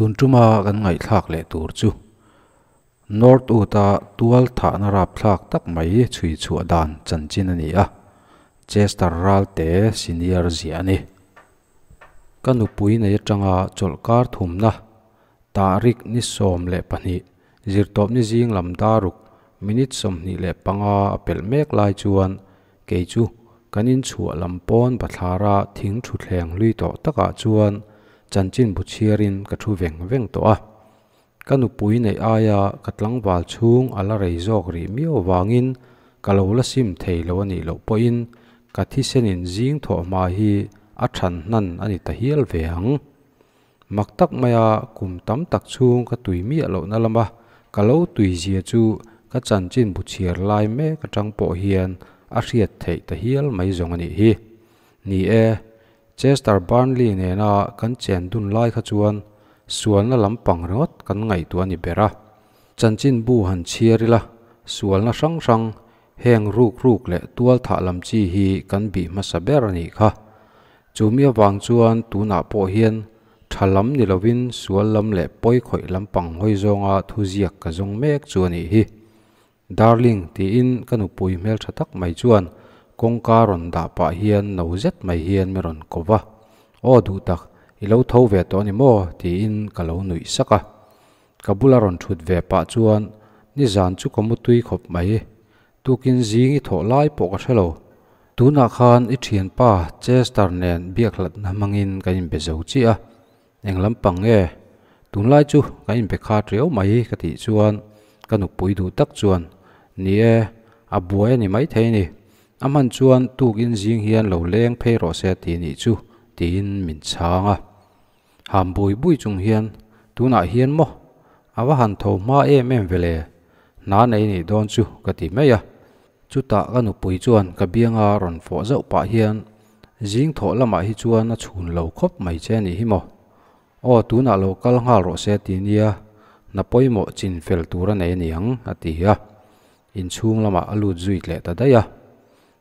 Tun tuma kan ngaihthlak leh tur chu Northwood-a tual thahna rapthlak tak mai chhui chhuah dan chanchin a ni a, Chester Ralte senior ziah a ni. Ka nupui nei atanga chawlhkar thumna Tarik ni 12 zirtawpni zing lam daruk minute 25 a pelh mek lai chuan kei chu kan inchhuah lam pawn bathlara thing thutthleng hlui tawh takah chuan chanchin bu chhiarin ka thu veng veng tawh a. Ka nupui neih aia ka tlangval chhung a la rei zawk rih miau avangin ka lo la sim thei lo a nih loh pawhin ka thisenin zing thawh hma hi a than hnan a ni ta hial ve ang. Mak tak maia kum tam tak chhung ka tui miah lohna lama ka lo tui zia chu ka chanchin bu chhiar lai mek atang pawh hian a hriat theih ta hial mai zawng a nih hi. Ni e, Chester Burnley nena kan chen dun lai kha chuan sualna lampang ringawt kan ngaihtuah a ni ber a. Chanchin bu han chhiar ila, sualna hrang hrang, heng ruk ruk leh tual thah lam chi hi kan bih hmasa ber a nih kha. Chumi avang chuan tunah pawh hian tha lam ni lovin sual lam leh pawi khawih lampang hawi zawnga thuziak ka zawng mek chu a nih hi. Darling, tiin ka nupui hmeltha tak mai chuan kawngka rawn dah pah hian no zet mai hian mi rawn ko va. Aw duh tak, i lo tho ve tawh a ni maw? tiin ka lo nuih sak a. Ka bula rawn thut ve pah chuan, Nizan chu ka mutui khawp mai, tukin zing i thawh lai pawh ka hre lo. Tunah khan i thianpa Chester nen biakhlatna hmangin kan inbe zo chiah a, Eng lampang nge? Tunlai chu kan inbe khat riau mai ka tih chuan ka nupui duh tak chuan, Ni e, a buai a ni maithei a ni. A hman chuan tukin zing hian lo leng phei rawh se ti nih chu tiin min chhang a. Ham bui bui chung hian, Tunah hian maw? A va han tho hma em em ve le? Hna nei nih dawn chu ka ti mai a. Chutah ka nupui chuan ka bianga rawn fawh zauh pah hian, Zing thawh lamah hi chuan a chhun lo khawp mai che a nih hi maw? Aw, tunah lo kal nghal rawh se ti nia, hna pawimawh chin fel tur a nei a niang, a ti a. Inchhung lamah a lut zui tleh ta daih a.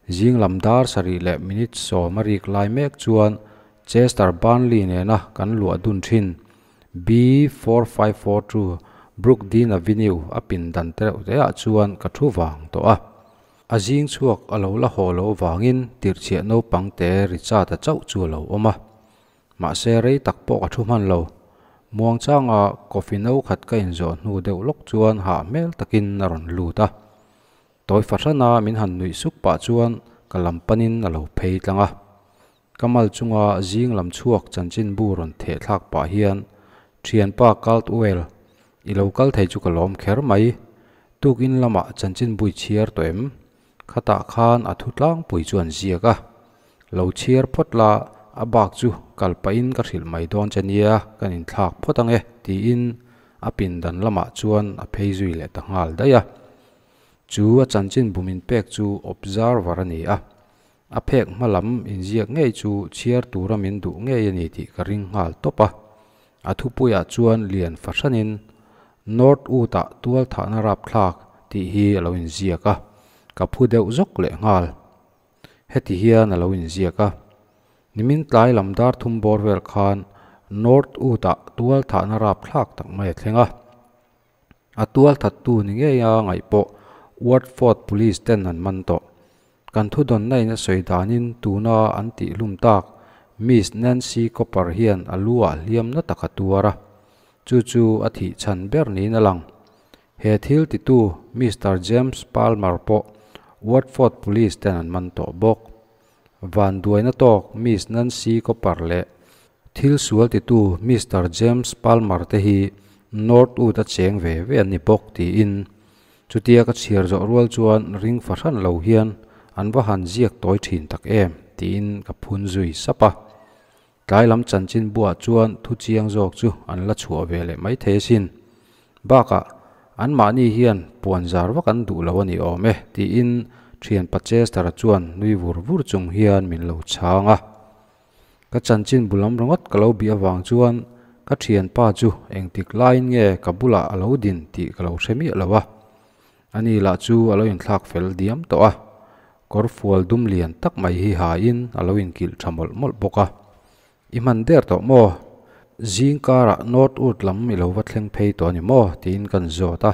Zing lam dar sarih leh minute 10 a rik lai mek chuan Chester Burnley nena kan luah dun thin B4542 Brookdene Avenue a pindan tereuh teah chuan ka thu vang tawh a. A zing chhuak a lo la haw loh vangin tirhchhiah naupang te Richard-a chauh chu a lo awm a. Mahse rei tak pawh ka thu hman lo. Muangchanga coffee no khat ka inzawh hnu deuh lawk chuan hah hmel takin a rawn lut a. Tawi fahrana min han nuih suk pah chuan ka lam panin a lo phei tlang a. Ka mal chunga zing lam chhuak chanchinbu rawn theh thlak pah hian, Thianpa Caldwell, i lo kal thei chu ka lawm kher mai. Tukin lamah chanchinbu i chhiar tawh em? Khatah khan a thu tlangpui chu an ziak a. Lo chhiar phawt la, a bak chu kal pahin ka hrilh mai dawn che nia, kan inthlak phawt ang e, tiin a pindan lamah chuan a phei zui leh ta nghal daih a. Chu a chanchin bu min pek chu Observer a ni a. A phek hma lam inziak ngei chu chhiar tura min duh ngei a ni tih ka ring nghal tawp a. A thupuiah chuan lian fahranin Northwood-ah tual thahna rapthlak tih hi a lo inziak a, ka phu deuh zawk leh nghal. Heti hian a lo inziak a, Nimin tlai lam dar thum bawr vel khan Northwood-ah tual thahna rapthlak tak mai a thleng a. A tual thattu ni ngei a ngaih pawh Watford Police ten an man tawh. Kan thudawnna in a sawi danin tuna an tih hlum tak Miss Nancy Copper hian a lu ah hliam na tak a tuar a, chu chu a thih chhan ber niin a lang. He thil titu Mister James Palmer pawh Watford Police ten an man tawh bawk. Vanduaina tawk Miss Nancy Copper leh thil sual titu Mister James Palmer te hi Northwood a cheng ve ve an ni bawk tiin Chutia ka chhiar zawh rual chuan ring fahran lo hian an va han ziak tawi thin tak em tiin ka phun zui sap a. Tlai lam chanchin buah chuan thu chiang zawk chu an la chhuah ve leh mai thei asin. Bakah, anmahni hian puan zar vak an duh lo a ni awm e tiin thian pa Chester-a chuan nui vur vur chung hian min lo chhang a. Ka chanchin bu lam ringawt ka lo bih avang chuan ka thianpa chu engtik laiin nge ka bulah a lo din tih ka lo hre miah lo a. Ani lah chu a lo inthlak fel diam tawh a, kawr fual dum lian tak mai hi hain a lo inkilh tha mawlh mawlh bawk a. I hman der tawh maw? Zing karah Northwood lam i lo va thleng phei tawh a ni maw? tiin kan zawt a.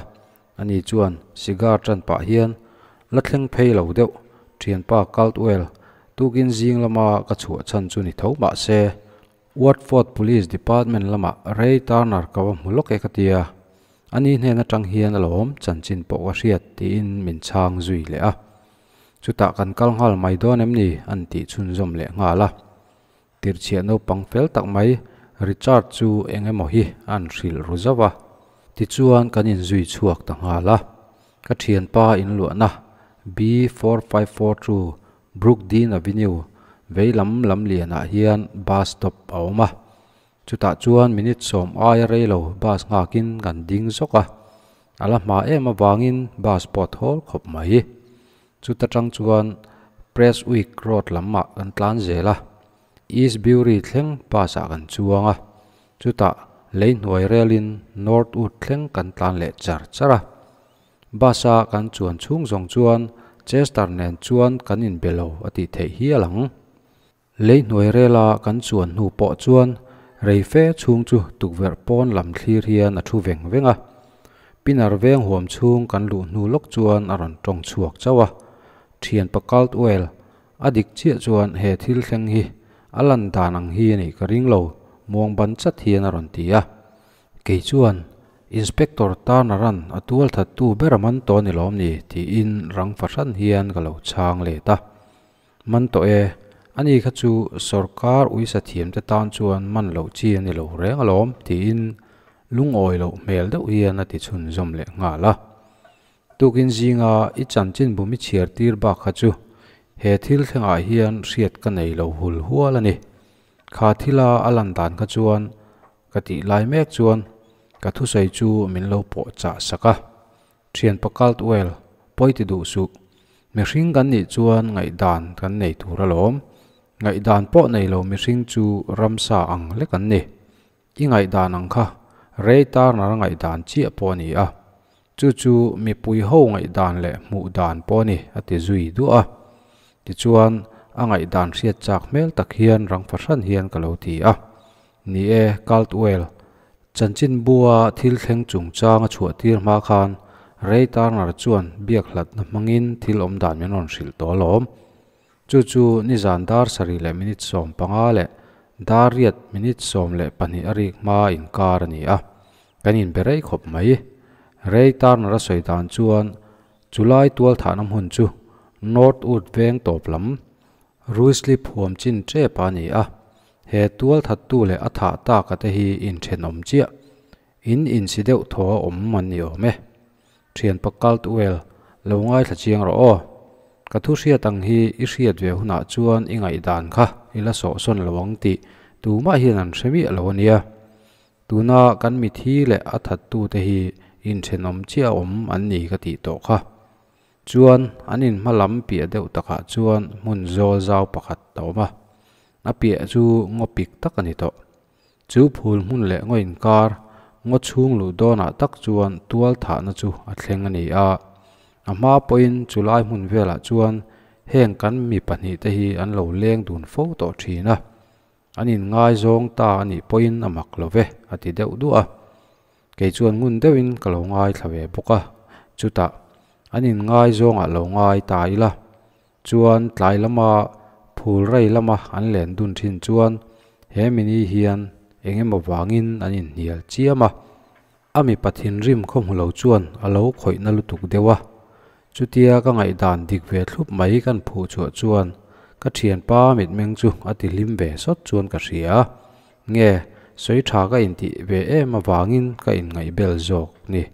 Ani chuan cigar tan pah hian, La thleng phei lo deuh, thianpa Caldwell, tukin zing lama ka chhuah chhan chu ni tho mah se, Watford Police Department lamah Ray Turner ka va hmu lawk e ka tia. Ani hnen atang hian alawm chanchin pawh ka hriat, tiin min chhang zui leh a. Chutah kan kal nghal mai dawn em ni? an tih chhunzawm leh nghal a. Tirchhiah naupang fel tak mai Richard chu eng emaw hi an hrilh ru zauh a. Tichuan kan inzui chhuak ta nghal a. Ka thianpa inluahna B4542 Brookdean Avenue veilam lam lianah hian bus stop a awm a. Chutah chuan minute sawm aia rei lo bus nghakin kan ding zawk a. A la hma em avangin bus pawh thawl khawp mai. Chuta tang chuan Prestwick Road lamah kan tlan zel a, East Bury thleng bus ah kan chuang a, chutah lei hnuai relin Northwood thleng kan tlan leh char char a. Bus a kan chuan chhung zawng chuan Chester nen chuan kan inbe lo a tih theih hial ang. Lei hnuai rela kan chuan hnu pawh chuan rei fe chhung chu tukverh pawn lam thlir hian a thu veng veng a. Pinar veng huam chhung kan luh hnu lawk chuan a rawn tawng chhuak chauh a. Thianpa Caldwell, a dik chiah chuan he thil thleng hi a lan dan ang hi a nih ka ring lo, muang ban chat hian a rawn ti a. Kei chuan, Inspector Turner-a'n a tualthattu ber a man tawh a ni lawm ni? tiin rang fahran hian ka lo chhang let a. Man tawh e, ani kha chu sawrkar uisa thiamte tan chuan man loh chi a ni lo reng alawm, tiin lungawi loh hmel deuh hian a ti chhunzawm leh nghal a. Tukin zinga i chanchinbu mi chhiar tir bak kha chu he thil thlengah hian hriat ka nei lo hul hual a ni. Kha thila a lan dan kha chuan ka tih lai mek chuan ka thusawi chu min lo pawh chah sak a. Thianpa Caldwell, pawi ti duh suh. Mihring kan nih chuan ngaihdan kan nei tur alawm. Ngaihdan pawh nei lo mihring chu ramsa ang lek an ni. I ngaihdan ang kha Ray Turner-a ngaihdan chiah pawh a ni a. Chu chu mipui ho ngaihdan leh hmuh dan pawh a ni, a ti zui duah a. Tichuan, a ngaihdan hriat chak hmel tak hian rang fahran hian ka lo ti a. Ni e, Caldwell, Chanchinbua thil thleng chungchang a chhuahtir hma khan Ray Turner chuan biak hlatna hmangin thil awm dan min rawn hrilh tawh alawm. Chu chu nizan dar sarih leh minute 15 leh dar riat minute 12 a rik hma inkar a ni a, kan inbe rei khawp mai. Ray Turner a sawi dan chuan chulai tualthahna hmun chu Northwood veng tawp lam Ruislip huam chin tep a ni a, he tual thattu leh a thah tak a te hi inthenawm chiah. In insi deuh thaw a awm an ni awm e. Thianpa Caldwell, lo ngaithla chiang rawh aw. Ka thu hriat ang hi i hriat ve hunah chuan i ngaihdan kha i la sawhsawn lo ang tih tumah hian an hre miah lo a nia. Tuna kan mithi leh a thattute hi inthenawm chiah a awm an ni ka tih tawh kha. Chuan an in hma lam piah deuh takah chuan hmun zawl zau pakhat a awm a, a piah chu ngaw pik tak a ni tawh. Chu phul hmun leh ngaw inkar, ngaw chhung luh dawnah tak chuan tual thahna chu a thleng a ni a. A hma pawhin chu lai hmun velah chuan heng kan mi pahnihte hi an lo leng dun fo tawh thin a. An inngaizawng ta a nih pawhin a mak lo ve, a ti deuh duah a. Kei chuan ngun deuhin ka lo ngaithla ve bawk a, chutah an inngaizawngah lo ngai ta ila. Chuan tlai lama phul rei lama an len dun thin chuan he mini hian eng emaw vangin an inhnial chiam a. A mipa thinrim khaw hmu lo chuan a lo khawihna lutuk deuh a. Chutia ka ngaihdan dik ve thlup mai kan phuh chhuah chuan ka thianpa mitmeng chu a ti hlim ve sawt chuan ka hria. Nge, sawi tha ka intih ve em avangin ka inngaihbel zawk ni.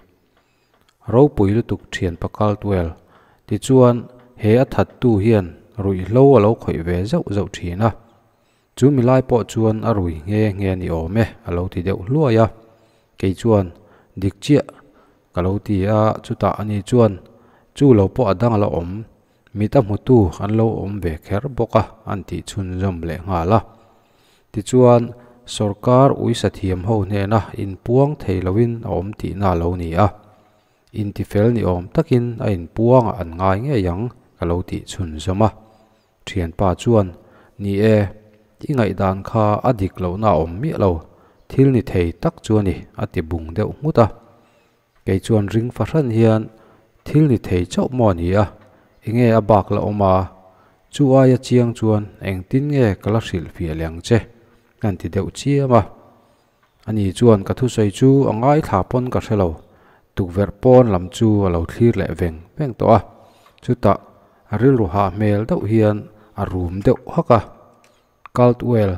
Ropui lutuk thianpa Caldwell tichuan he a thattu hian ruihhlo a lo khawih ve zauh zauh thin a. Chu milai pawh chuan a rui nghe nghe a ni awm e, a lo ti deuh hluai a. Kei chuan, Dik chiah, ka lo ti a, chutah ani chuan, Chu lo pawh a dang a la awm, mit a hmutu an lo awm ve kher bawk a, an tih chhunzawm leh nghal a. Tichuan, sawrkar uisa thiam ho hnena inpuang thei loin a awm tihna a lo ni a. Intifel ni awm takin a inpuangah an ngai ngei ang, ka lo tih chhunzawm a. Thianpa chuan, Ni e, i ngaihdan kha a dik lohna a awm miah lo. Thil ni thei tak chu a ni, a ti bung deuh nghut a. Kei chuan ring fahran hian, Thil ni thei chauh maw a ni a, enge a bak la awm a? Chu aia chiang chuan engtin nge ka la hrilh fiah leh ang che? Kan ti deuh chiam a. Ani chuan ka thusawi chu a ngaithla pawn ka hre lo, tukverh pawn lam chu a lo thlir leh veng veng tawh a. Chutah a rilru hah hmel deuh hian a rum deuh hak a. Caldwell,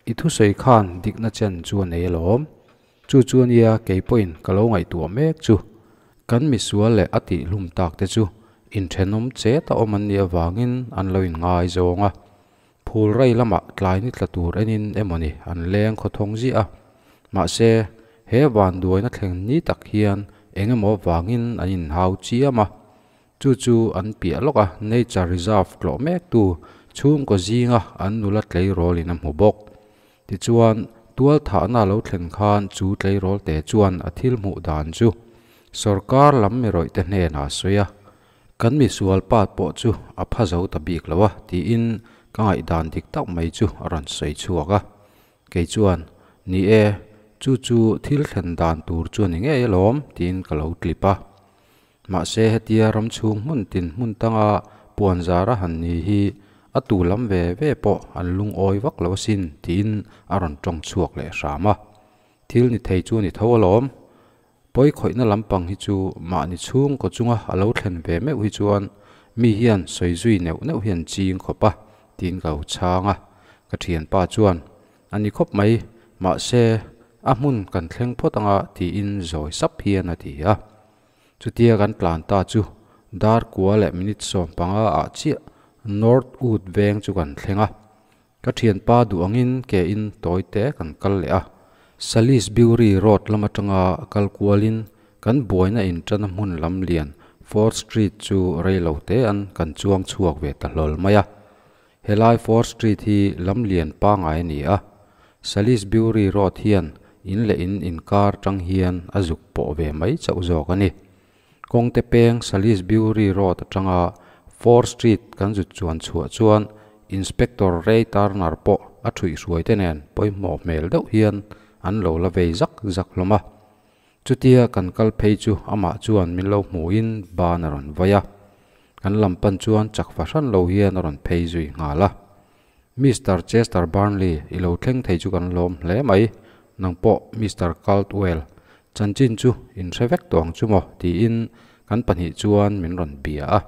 i thusawi khan dikna chen chu a nei alawm. Chu chu ania kei pawhin ka lo ngaihtuah mek chu. Kan misual leh a tihhlum tak te chu inthenawm chet a awm an nih avangin an lo inngai zawng a. Phul rei lamah tlai ni tla tur enin emawni an leng khawthawng ziah a. Mahse, he vanduaina thleng ni tak hian eng emaw vangin an inhau chiam a. Chu chu an piah lawk a, Nature Reserve tlawh mektu chhungkaw zinga an nula tleirawlin a hmu bawk. Tichuan, tualthahna a lo thlen khan chu tleirawl te chuan a thil hmuh dan chu sawrkar lam mirawih te hnenah a sawi a, Kan misual pa pawh chu a pha zo ta bik lo a, tiin ka ngaihdan dik tak mai chu a rawn sawi chhuak a. Kei chuan, Ni e, chu chu thil thlen dan tur chu a ni ngei alawm, tiin ka lo tlip a. Mahse hetia ram chhung hmun tin hmun tanga puan zar a han ni hi a tu lam ve ve pawh an lungawi vak lo asin tiin a rawn tawng chhuak leh hram a. Thil ni thei chu a ni tho alawm. Pawi khawihna lampang hi chu mahni chhungkaw chunga a lo thlen ve meuh hi chuan mi hian sawi zui neuh neuh hi an ching khawp a tiin ka lo chhang a. Ka thianpa chuan, A ni khawp mai, mahse a hmun kan thleng phawt anga tiin zawi sap hian a ti a. Chutia kan tlan ta chu dar kua leh minute 15 ah chiah North Wood veng chu kan thleng a. Ka thianpa duh angin ke in tawi te kan kal leh a. Salisbury Road lam atanga kal kualin kan buaina in tana hmun lam lian Fourth Street chu rei lo te an kan chuang chhuak ve ta hlawl mai a. Helai Fourth Street hi lam lian pangai a ni a. Salisbury Road hian in leh in inkar tang hian a zuk pawh ve mai chauh zawk a ni. Kawngte peng Salisbury Road atanga Fourth Street kan zut chuan chhuah chuan Inspector Ray Turner pawh a thuihhruai te nen pawimawh hmel deuh hian an lo la vei zak zak hlawm a. Chutia kan kal phei chu amah chuan min lo hmuhin ban a rawn vai a. Kan lam pan chuan chak fahran lo hian a rawn phei zui nghal a. Mister Chester Burnley, i lo thleng thei chu kan lawm hle mai. Nang pawh Mister Caldwell, chanchin chu in hre vek tawh ang chu maw? tiin kan pahnih chuan min rawn bia a.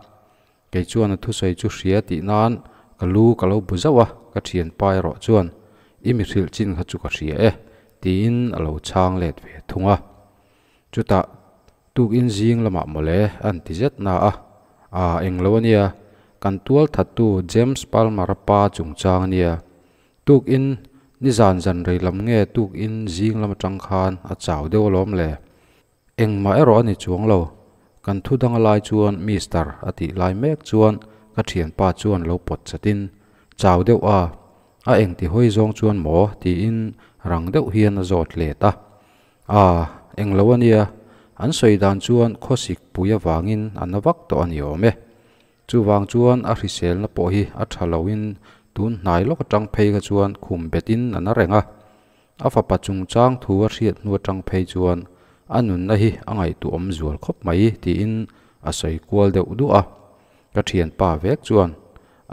Kei chuan a thusawi chu hria tih nan ka lu ka lo bu zauh a, ka thianpa erawh chuan, I mi hrilh chin kha chu ka hria e, tiin a lo chhang let ve thung a. Chutah tukin zing lamah mawle an ti zet na a, Aa englo ania, kan tual thattu James Palmer-a pa chungchang ania. Tukin nizan zan rei lam nge tukin zing lam atang khan a chau deuh alawm le. Engmah erawh a ni chuang lo, kan thu dang a lai chuan Mister a tih lai mek chuan ka thianpa chuan lo pawt chatin, Chau deuh a, a engti hawi zawng chuan maw? tiin rang deuh hian a zawt let a. A, englo a nia, an sawi dan chuan khawsik pui avangin a na vak tawh a ni awm e. Chuvang chuan a hriselna pawh hi a tha loin tun hnai lawk atang phei kha chuan khum betin a na reng a. A fapa chungchang thu a hriat hnu atang phei chuan a nunna hi a ngaihtuahawm zual khawp mai tiin a sawi kual deuh duah a. Ka thianpa vek chuan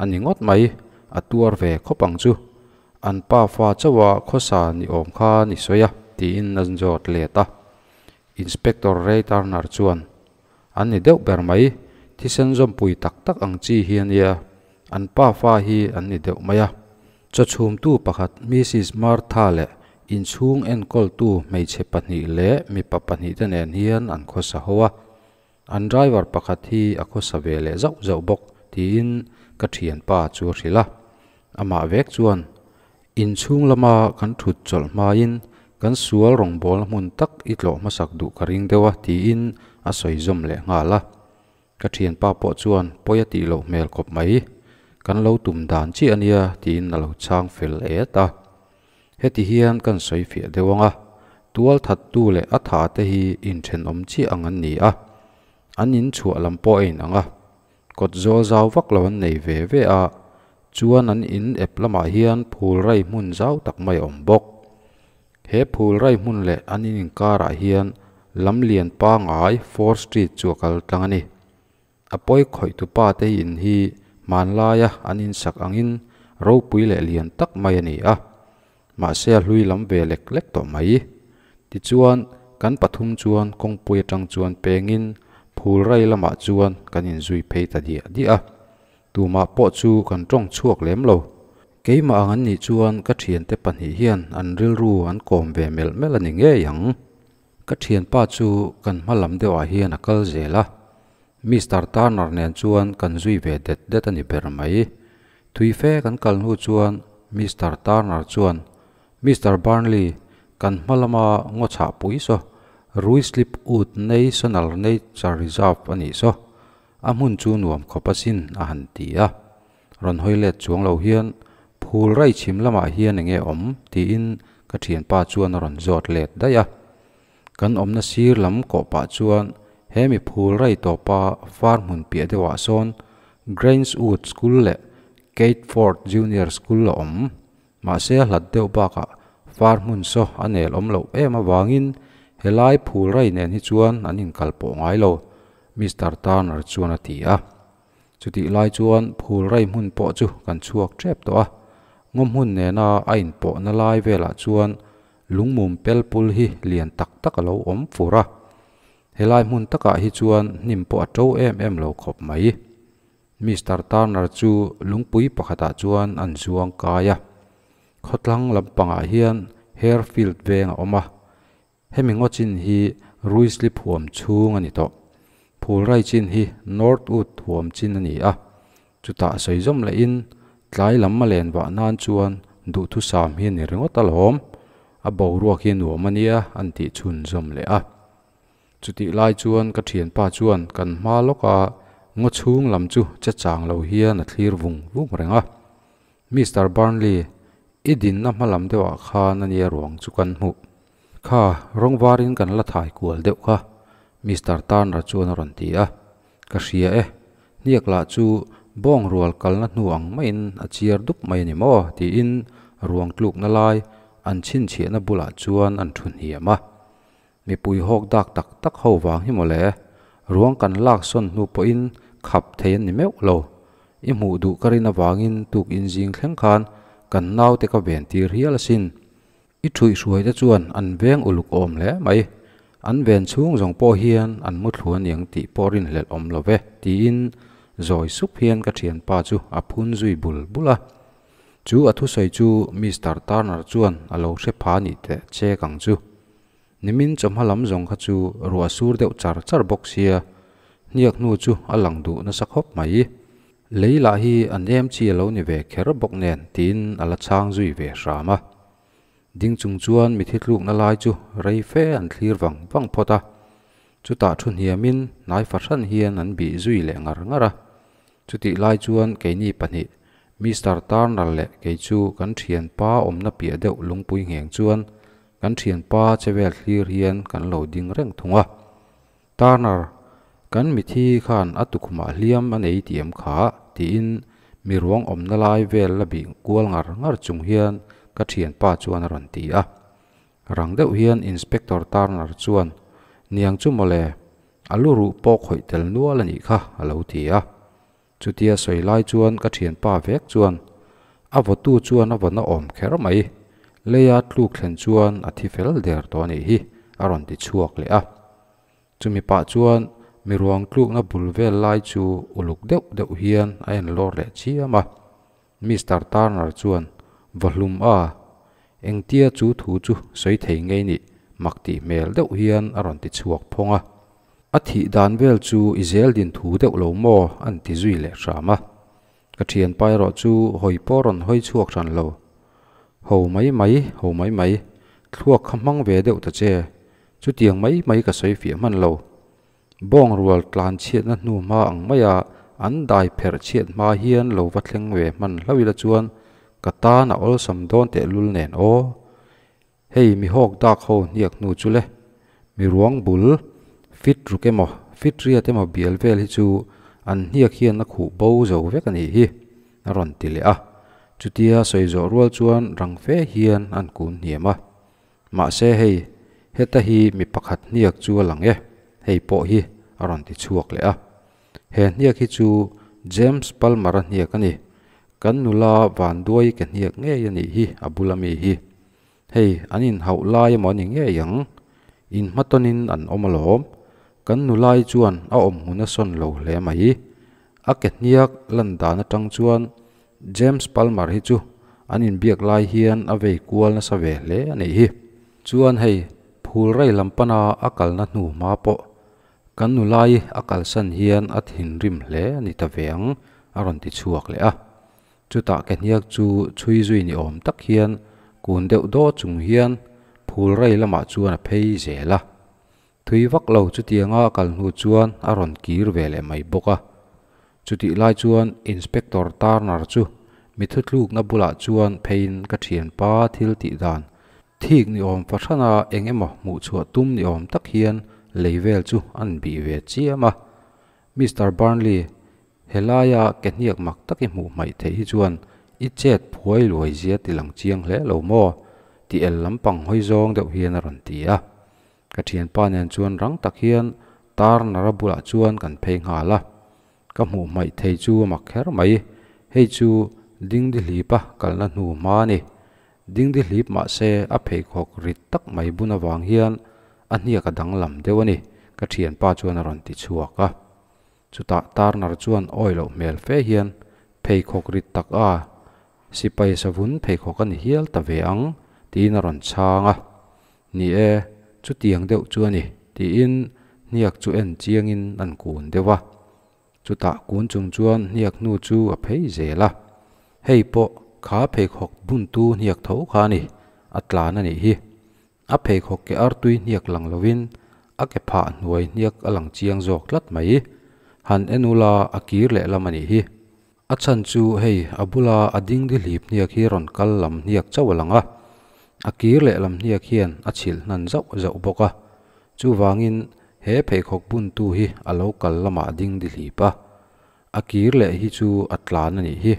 a ni ngawt mai, a tuar ve khawp ang chu. An pa fa chauha khawsa ni awm kha ni sawi a, tiin a zawt let a. Inspector Ray Turner chuan, An ni deuh ber mai, thisen zawmpui tak tak ang chi hi a nia, an pa fa hi an ni deuh mai a. Chawchhumtu pakhat Mrs Martha leh inchhung enkawltu hmeichhe pahnih leh mipa pahnih te nen hian an khawsa ho a. An driver pakhat hi a khawsa ve leh zauh zauh bawk, tiin ka thianpa chu a hrilh a. Amah vek chuan, Inchhung lama kan thut chawlh hmain kan sual rawngbawlna hmun tak i tlawh hmasak duh ka ring deuh a, tiin a sawi zawm leh nghal a. Ka thianpa pawh chuan pawi a tih loh hmel khawp mai, kan lo tum dan chiah a nia, tiin a lo chhang fel et a. Heti hian kan sawi fiah deuh ang a, tual thattu leh a tha te hi inthenawm chiah ang an ni a, an inchhuah lam pawh a inang a, kawt zawl zau vak lo an nei ve ve a, chuan an in ep lamah hian phul rai hmun zau tak mai a awm bawk. He phul rai hmun leh an in inkarah hian lamlian pangai Fourth Street chu a kal tlang a ni. A pawi khawih tu pa te in hi hmanlaia an insak angin ropui leh lian tak mai a ni a, mahse a hlui lam ve lek lek tawh mai. Tichuan, kan pathum chuan kawngpui atang chuan pengin phul rai lamah chuan kan inzui phei ta diah diah a, tumah pawh chu kan tawng chhuak lem lo. Keimah ang an nih chuan ka thiante pahnih hian an rilru an kawm ve melh melh a ni ngei ang. Ka thianpa chu kan hma lam deuhah hian a kal zel a, Mister Turner nen chuan kan zui ve det det a ni ber mai. Thui fe kan kal hnu chuan Mister Turner chuan, Mister Burnley, kan hma lama ngaw chhah pui saw, Ruislip Wood National Nature Reserve a nih saw, a hmun chu nuam khawp asin a han ti a. Rawn hawi let chuang lo hian, Phul rai chhim lamah hian enge awm? tiin ka thianpa chuan a rawn zawt let daih a. Kan awmna sir lam kawh pah chuan he mi phul rai tawpa far hmun piah deuhah sawn Grangewood School leh Cateford Junior School a awm. Mahse a hlat deuh bakah far hmun saw a nel awm loh em avangin helai phul rai nen hi chuan an inkal pawh ngai lo, Mister Turner chuan a ti a. Chutih lai chuan phul rai hmun pawh chu kan chhuak tep tawh a, ngaw hmun nena a inpawhna lai velah chuan lungmum pel pul hi lian tak tak a lo awm fur a. Helai hmun takah hi chuan hnim pawh a to em em lo khawp mai. Mister Turner chu lungpui pakhatah chuan an zuang kai a. Khawtlang lampangah hian Harefield veng a awm a. Hemi ngaw chin hi Ruislip huam chhung a ni tawh. Phulrai chin hi Northwood huam chin a ni a. Chutah sawi zawm lehin tlai lam a len vah nan chuan duhthusam hi a ni ringawt alawm. A boruak hi nuam a nia an tih chhun zawm leh a. Chutih lai chuan ka thianpa chuan kan hma lawka ngaw chhung lam chu che chang lo hian a thlir vung vung reng a. Mister Burnley, i dinna hma lam deuhah khan a nia ruang chu kan hmuh. Kha, rawng varin kan la thai kual deuh kha, Mister Turner chuan a rawn ti a. Ka hria e, hniak lah chu bawng rual kalna hnu ang maiin a chiar dup mai a ni maw? tiin ruang tlukna lai an chhinchhiahna bulah chuan an thu hniam a. Mipui hawk dak tak tak ho vang hi mawle, ruang kan lak sawn hnu pawhin khap thei an ni meuh lo. I hmuh duh ka rin avangin tuk inzing thleng khan kan naute ka ven tir hial asin. I ṭhuihhruai te chuan an veng uluk awm hle mai. An ven chhung zawng pawh hian an mu thlu aniang tih pawh rinhlelh awm lo ve, tiin zawi sup hian ka ṭhianpa chu a phun zui bul bul a. Chu a thusawi chu Mister Turner chuan a lo hre pha nih teh chek ang chu. Nimin chawhma lam zawng kha chu ruah sur deuh char char bawk sia, hniak hnu chu a lang duh nasa khawp mai. Lei lah hi an em chi a lo ni ve kher bawk nen tiin a la chhang zui ve hram a. Ding chung chuan mi thitlukna lai chu rei fe an thlir vang vang phawt a. Chutah thu hniamin hnai fahran hian an bih zui leh ngar ngar a. Chutih lai chuan keini pahnih, Mister Turner leh kei chu kan thianpa awmna piah deuh lungpui ngheng chuan kan thianpa che vel thlir hian kan lo ding reng thung a. Turner, kan mithi khan a tukhumah hliam a nei tih em kha? tiin mi ruang awmna lai vel la bih kual ngar ngar chung hian ka thianpa chuan a rawn ti a. Rang deuh hian Inspector Turner chuan, Niang chu mawle, a lu ruh pawh khawih tel nual a nih kha, a lo ti a. Chutia sawi lai chuan ka thianpa vek chuan, A vawtu chuan a vawn a awm kher mai, leia tluk thlen chuan a thi fel der tawh a nih hi, a rawn ti chhuak leh a. Chumi pah chuan mi ruang tlukna bul vel lai chu uluk deuh deuh hian a en lawr leh chiam a. Mister Turner chuan, Va hlum a, engtia chu thu chu sawi thei ngei nih mak tih hmel deuh hian a rawn ti chhuak phawng a. A thih dan vel chu i zel din thu deuh lo maw an ti zui leh hram a. Ka thianpa erawh chu hawi pawh rawn hawi chhuak hran lo. Ho mai mai, ho mai mai, thluak kha hmang ve deuh ta che, chutiang mai mai ka sawi fiah hman lo. Bawng rual tlan chhiatna hnu hma ang maia an dai pherh chhiat hma hian lo va thleng ve hman hlauh ila chuan ka tan a awlsam dawn tehlul nen aw. Hei mi hawk dak ho hniak hnu chu le, mi ruang bul, fit ruk emaw, fit riat emaw bial vel hi chu an hniak hian a khuh bo zo vek a nih hi, a rawn ti leh a. Chutia sawi zawh rual chuan rang fe hian an kun hniam a. Mahse hei, heta hi mi pakhat hniak chu a lang e, hei pawh hi a rawn ti chhuak leh a. He hniak hi chu James Palmer-a hniak a ni. Kan nula vanduai ke hniak ngei a nih hi a bula mi hi. Hei, an inhauh lai emaw a ni ngei ang. Inhmatawnin an awm alawm. Kan nulai chuan a awm hmun a sawn lo hle mai. A ke hniak lan dan atang chuan James Palmer hi chu an inbiak lai hian a vei kual nasa ve hle a nih hi. Chuan hei, phul rei lam pana a kalna hnu hma pawh kan nulai a kalsan hian a thinrim hle a ni ta ve ang a rawn ti chhuak leh a. Chutah ke hniak chu chhui zui ni awm tak hian kun deuh daw chung hian phul rei lamah chuan a phei zel a. Thui vak lo chutianga a kal hnu chuan a rawn kir ve leh mai bawk a. Chutih lai chuan Inspector Turner chu mi thutlukna bulah chuan pheiin ka thianpa thil tih dan thik ni awm fahrana eng emaw hmuh chhuah tum ni awm tak hian lei vel chu an bih ve chiam a. Mister Burnley, helaia ke hniak mak tak i hmuh hmaih theih hi chuan i chet phuai luai zia ti lang chiang hle lo maw? Ti el lampang hawi zawng deuh hian a rawn ti a. Ka thianpa nen chuan rang tak hian Turner-a bulah chuan kan phei nghal a. Ka hmuh hmaih thei chu a mak kher mai. Hei chu Dingdihlipa kalna hnu hma a ni. Dingdihlip mahse a pheikhawk rit tak mai bun avang hian a hniak a danglam deuh a ni, ka thianpa chuan a rawn ti chhuak a. Chutah Turner chuan awi loh hmel fe hian pheikhawk rit tak a, sipai savun pheikhawk a ni hial ta ve ang, tiin a rawn chhang a. Ni e, chutiang deuh chu a ni, tiin hniak chu en chiangin an kun deuh a. Chutah kun chung chuan hniak hnu chu a phei zel a. Hei pawh kha pheikhawk buntu hniak tho kha a ni, a tlan a nih hi. A pheikhawk ke artui hniak lang lovin a ke phah hnuai hniak a lang chiang zawk tlat mai. Han en ula a kir lehlam a nih hi. A chhan chu hei a bula a dingdihlip hniak hi rawn kal lam hniak chauh a lang a, a kir lehlam hniak hian a chhilh hnan zauh zauh bawk a. Chuvangin he pheikhawk buntu hi a lo kal lamah a dingdihlip a, a kir leh hi chu a tlan a nih hi.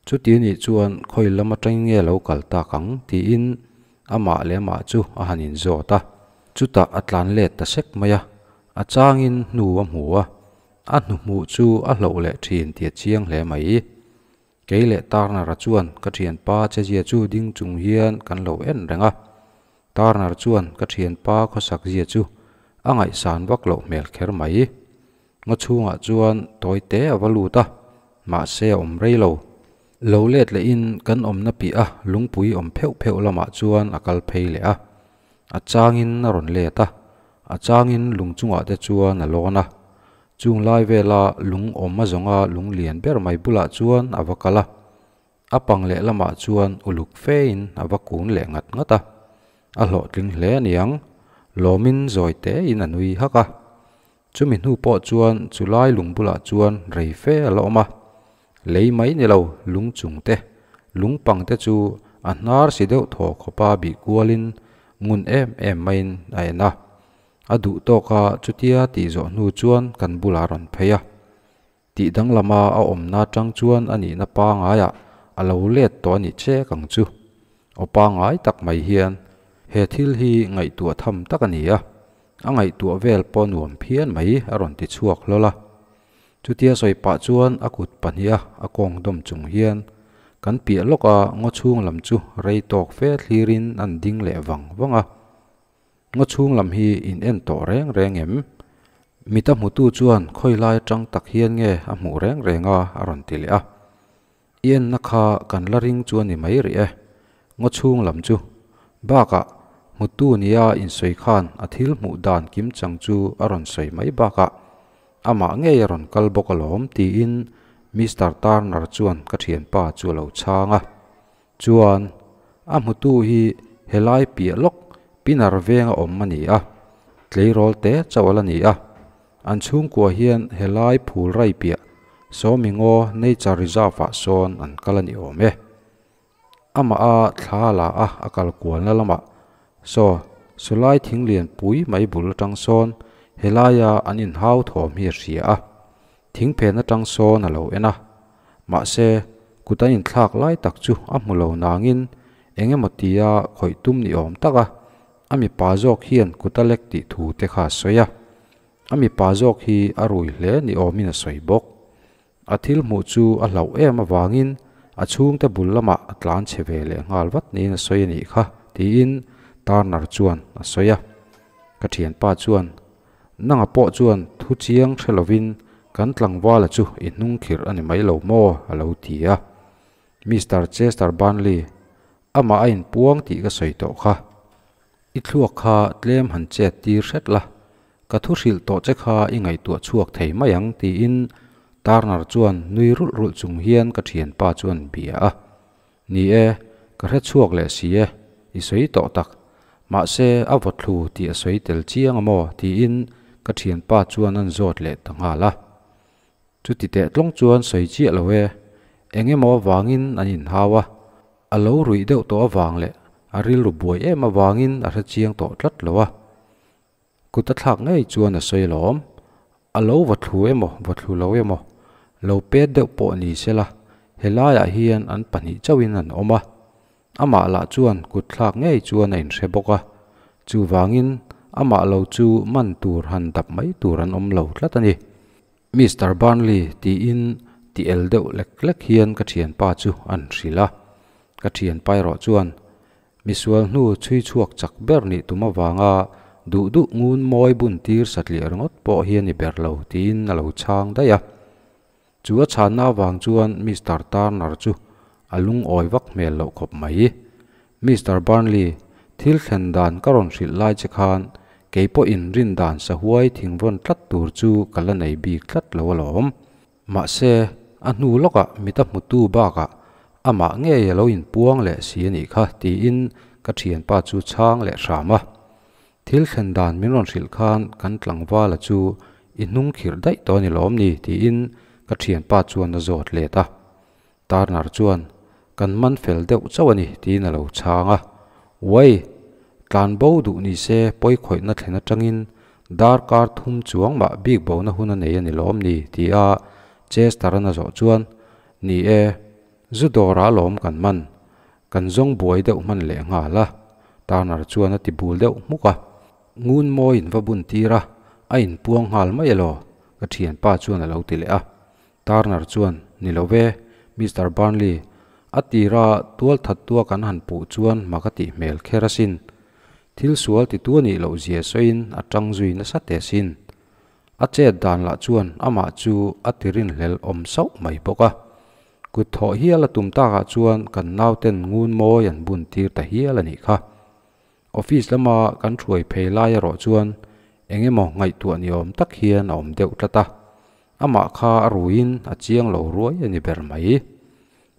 Chuti anih chuan khawi lam atangin nge lo kal tak ang tiin amah leh amah chu a han inzawt a. Chutah a tlan let ta sek mai a, a changin hnu a hmu a, a hnuhmuh chu a hloh leh thin tih a chiang hle mai. Kei leh Turner-a chuan ka thianpa chezia chu ding chung hian kan lo en reng a. Turner chuan ka thianpa khawsak zia chu a ngaihsan vak loh hmel kher mai. Ngaw chhungah chuan tawi te a va lut a, mahse a awm rei lo. Lo let lehin kan awmna piah a lungpui awm pheuh pheuh lamah chuan a kal phei leh a. A changin a rawn let a, a changin lung chungah te chuan a lawn a. Chung lai vela lung awm a zawnga lung lian ber mai bulah chuan a va kal a. A pang leh lamah chuan uluk fein a va kun leh ngat ngat a. A hlawhtling hle aniang, lawmin zawi tein a nui hak a. Chumi hnu pawh chuan chulai lung bulah chuan rei fe a la awm a. Lei mai ni lo, lung chung te, lung pang te chu a hnar si deuh thaw khawpa bih kualin ngun em em maiin a en a. A duh tawk a chutia tih zawh hnu chuan kan bulah a rawn phei a. Tih danglama a awmna atang chuan a nihna pangaiah a lo let tawh a nih chek ang chu. Aw pangai tak mai hian he thil hi ngaihtuah tham tak a ni a, a ngaihtuah vel pawh nuam phian mai a rawn ti chhuak hlawl a. Chutia sawi pah chuan a kut pahniha a kawng dawm chung hian kan piah lawka ngaw chhung lam chu rei tawk fe thlirin an ding leh vang vang a. Ngaw chhung lam hi in en tawh reng reng em? Mita hmutu chuan khawi lai atang tak hian nge a hmuh reng reng a a rawn ti leh a. I enna kha kan la ring chu a ni mai rih e, ngaw chhung lam chu. Bakah, hmutu nia insawi khan a thil hmuh dan kim chang chu a rawn sawi mai bakah, amah ngei a rawn kal bawk alawm tiin Mister Turner chuan ka thianpa chu a lo chhang a. Chuan, a hmutu hi helai piah lawk Pinar venga awm a ni a, tleirawl te chauh a la ni a. An chhungkua hian helai phul rai piah Sawmingaw Nature Reserve ah sawn an kal a ni awm e. Amah a thla la a a kal kualna lamah saw sawlai thing lian pui mai bul atang sawn helaia an inhau thawm hi a hria a. Thingphen atang sawn a lo en a, mahse kut an inthlak lai tak chu a hmu lo nangin eng emaw tia khawih tum ni awm taka A mipa zawk hian kut a lek tih thu te kha a sawi a. A mipa zawk hi a rui hle ni awmin a sawi bawk. A thil hmuh chu a hlauh em avangin a chhungte bul lamah a tlan chhe ve leh nghal vat niin a sawi a nih kha, tiin Turner chuan a sawi a. Ka thianpa chuan, Nanga pawh chuan thu chiang hre lovin kan tlangvala chu i hnung khirh a ni mai lo maw? a lo ti a. Mister Chester Burnley, amah a inpuang tih ka sawi tawh kha. I thluak kha tlem han chet tir hret la, ka thu hrilh tawh che kha i ngaihtuah chhuak thei mai ang tiin Turner chuan nui rulh rulh chung hian ka thianpa chuan bia a. Ni e, ka hre chhuak leh si e, i sawi tawh tak. Mahse, a vawthlu tih a sawi tel chiang a maw? tiin ka thianpa chuan an zawt leh ta nghal a. Chuti teh tlawng chuan sawi chiah lo e, eng emaw avangin an inhau a, a lo ruih deuh tawh avang leh a rilru buai em avangin a hre chiang tawh tlat lo a. Kut a thlak ngei chuan a sawi alawm, a lo va thlu emaw va thlu lo emaw, lo pet deuh pawh ni sela, helaiah hian an pahnih chauhin an awm a. Amah lah chuan kut thlak ngei chuan a inhre bawk a, chuvangin amah lo chu man tur han dap mai tur an awm lo tlat a ni. Mister Burnley tiin ti el deuh lek lek hian ka thianpa chu an hrilh a. Ka thianpa erawh chuan misual hnu chhui chhuak chak ber nih tum avanga duh duh ngun mawi bun tir satliah ringawt pawh hi a ni ber lo tiin a lo chhang daih a. Chu a chhanna avang chuan Mister Turner chu a lungawi vak hmel loh khawp mai. Mister Burnley, thil thlen dan ka rawn hrilh lai che khan kei pawhin rin dan sahuai thingvawn tlat tur chu ka la nei bik tlat lo alawm. Mahse, a hnu lawkah mit a hmutu bakah amah ngei a lo inpuang leh si a nih kha tiin ka thianpa chu chhang leh hram a. Thil thlen dan min rawn hrilh khan kan tlangvala chu i hnung khirh daih tawh a ni lawm ni tiin ka thianpa chuan a zawt let a. Turner chuan, Kan man fel deuh chauh a ni tiin a lo chhang a. Uai! Tlan bo duh ni se pawi khawihna thlen atangin darkar thum chuang mah bik bona hun a nei a ni lawm ni tia Chester-a'n a zawh chuan, Ni e, zu dawrah alawm kan man. Kan zawng buai deuh hman leh nghal a, Turner chuan a ti bul deuh hmuk a. Ngun mawi in va bun tir a, a inpuang nghal mai elaw? Ka thianpa chuan a lo ti leh a. Turner chuan, Ni lo ve, Mister Burnley, a tira tual thattua kan han puh chuan hma ka tih hmel kher asin. Thil sual titu a nih loh zia sawiin a tang zui nasa teh asin. A chet dan lah chuan amah chu a ti rinhlel awm sauh mai bawk a. Kut thawh hial a tum takah chuan kan nauten ngun mawi an bun tir ta hial a nih kha. Office lama kan hruai phei lai erawh chuan eng emaw ngaihtuah ni awm tak hian a awm deuh tlat a. Amah kha a ruiin a chiang lo ruai a ni ber mai.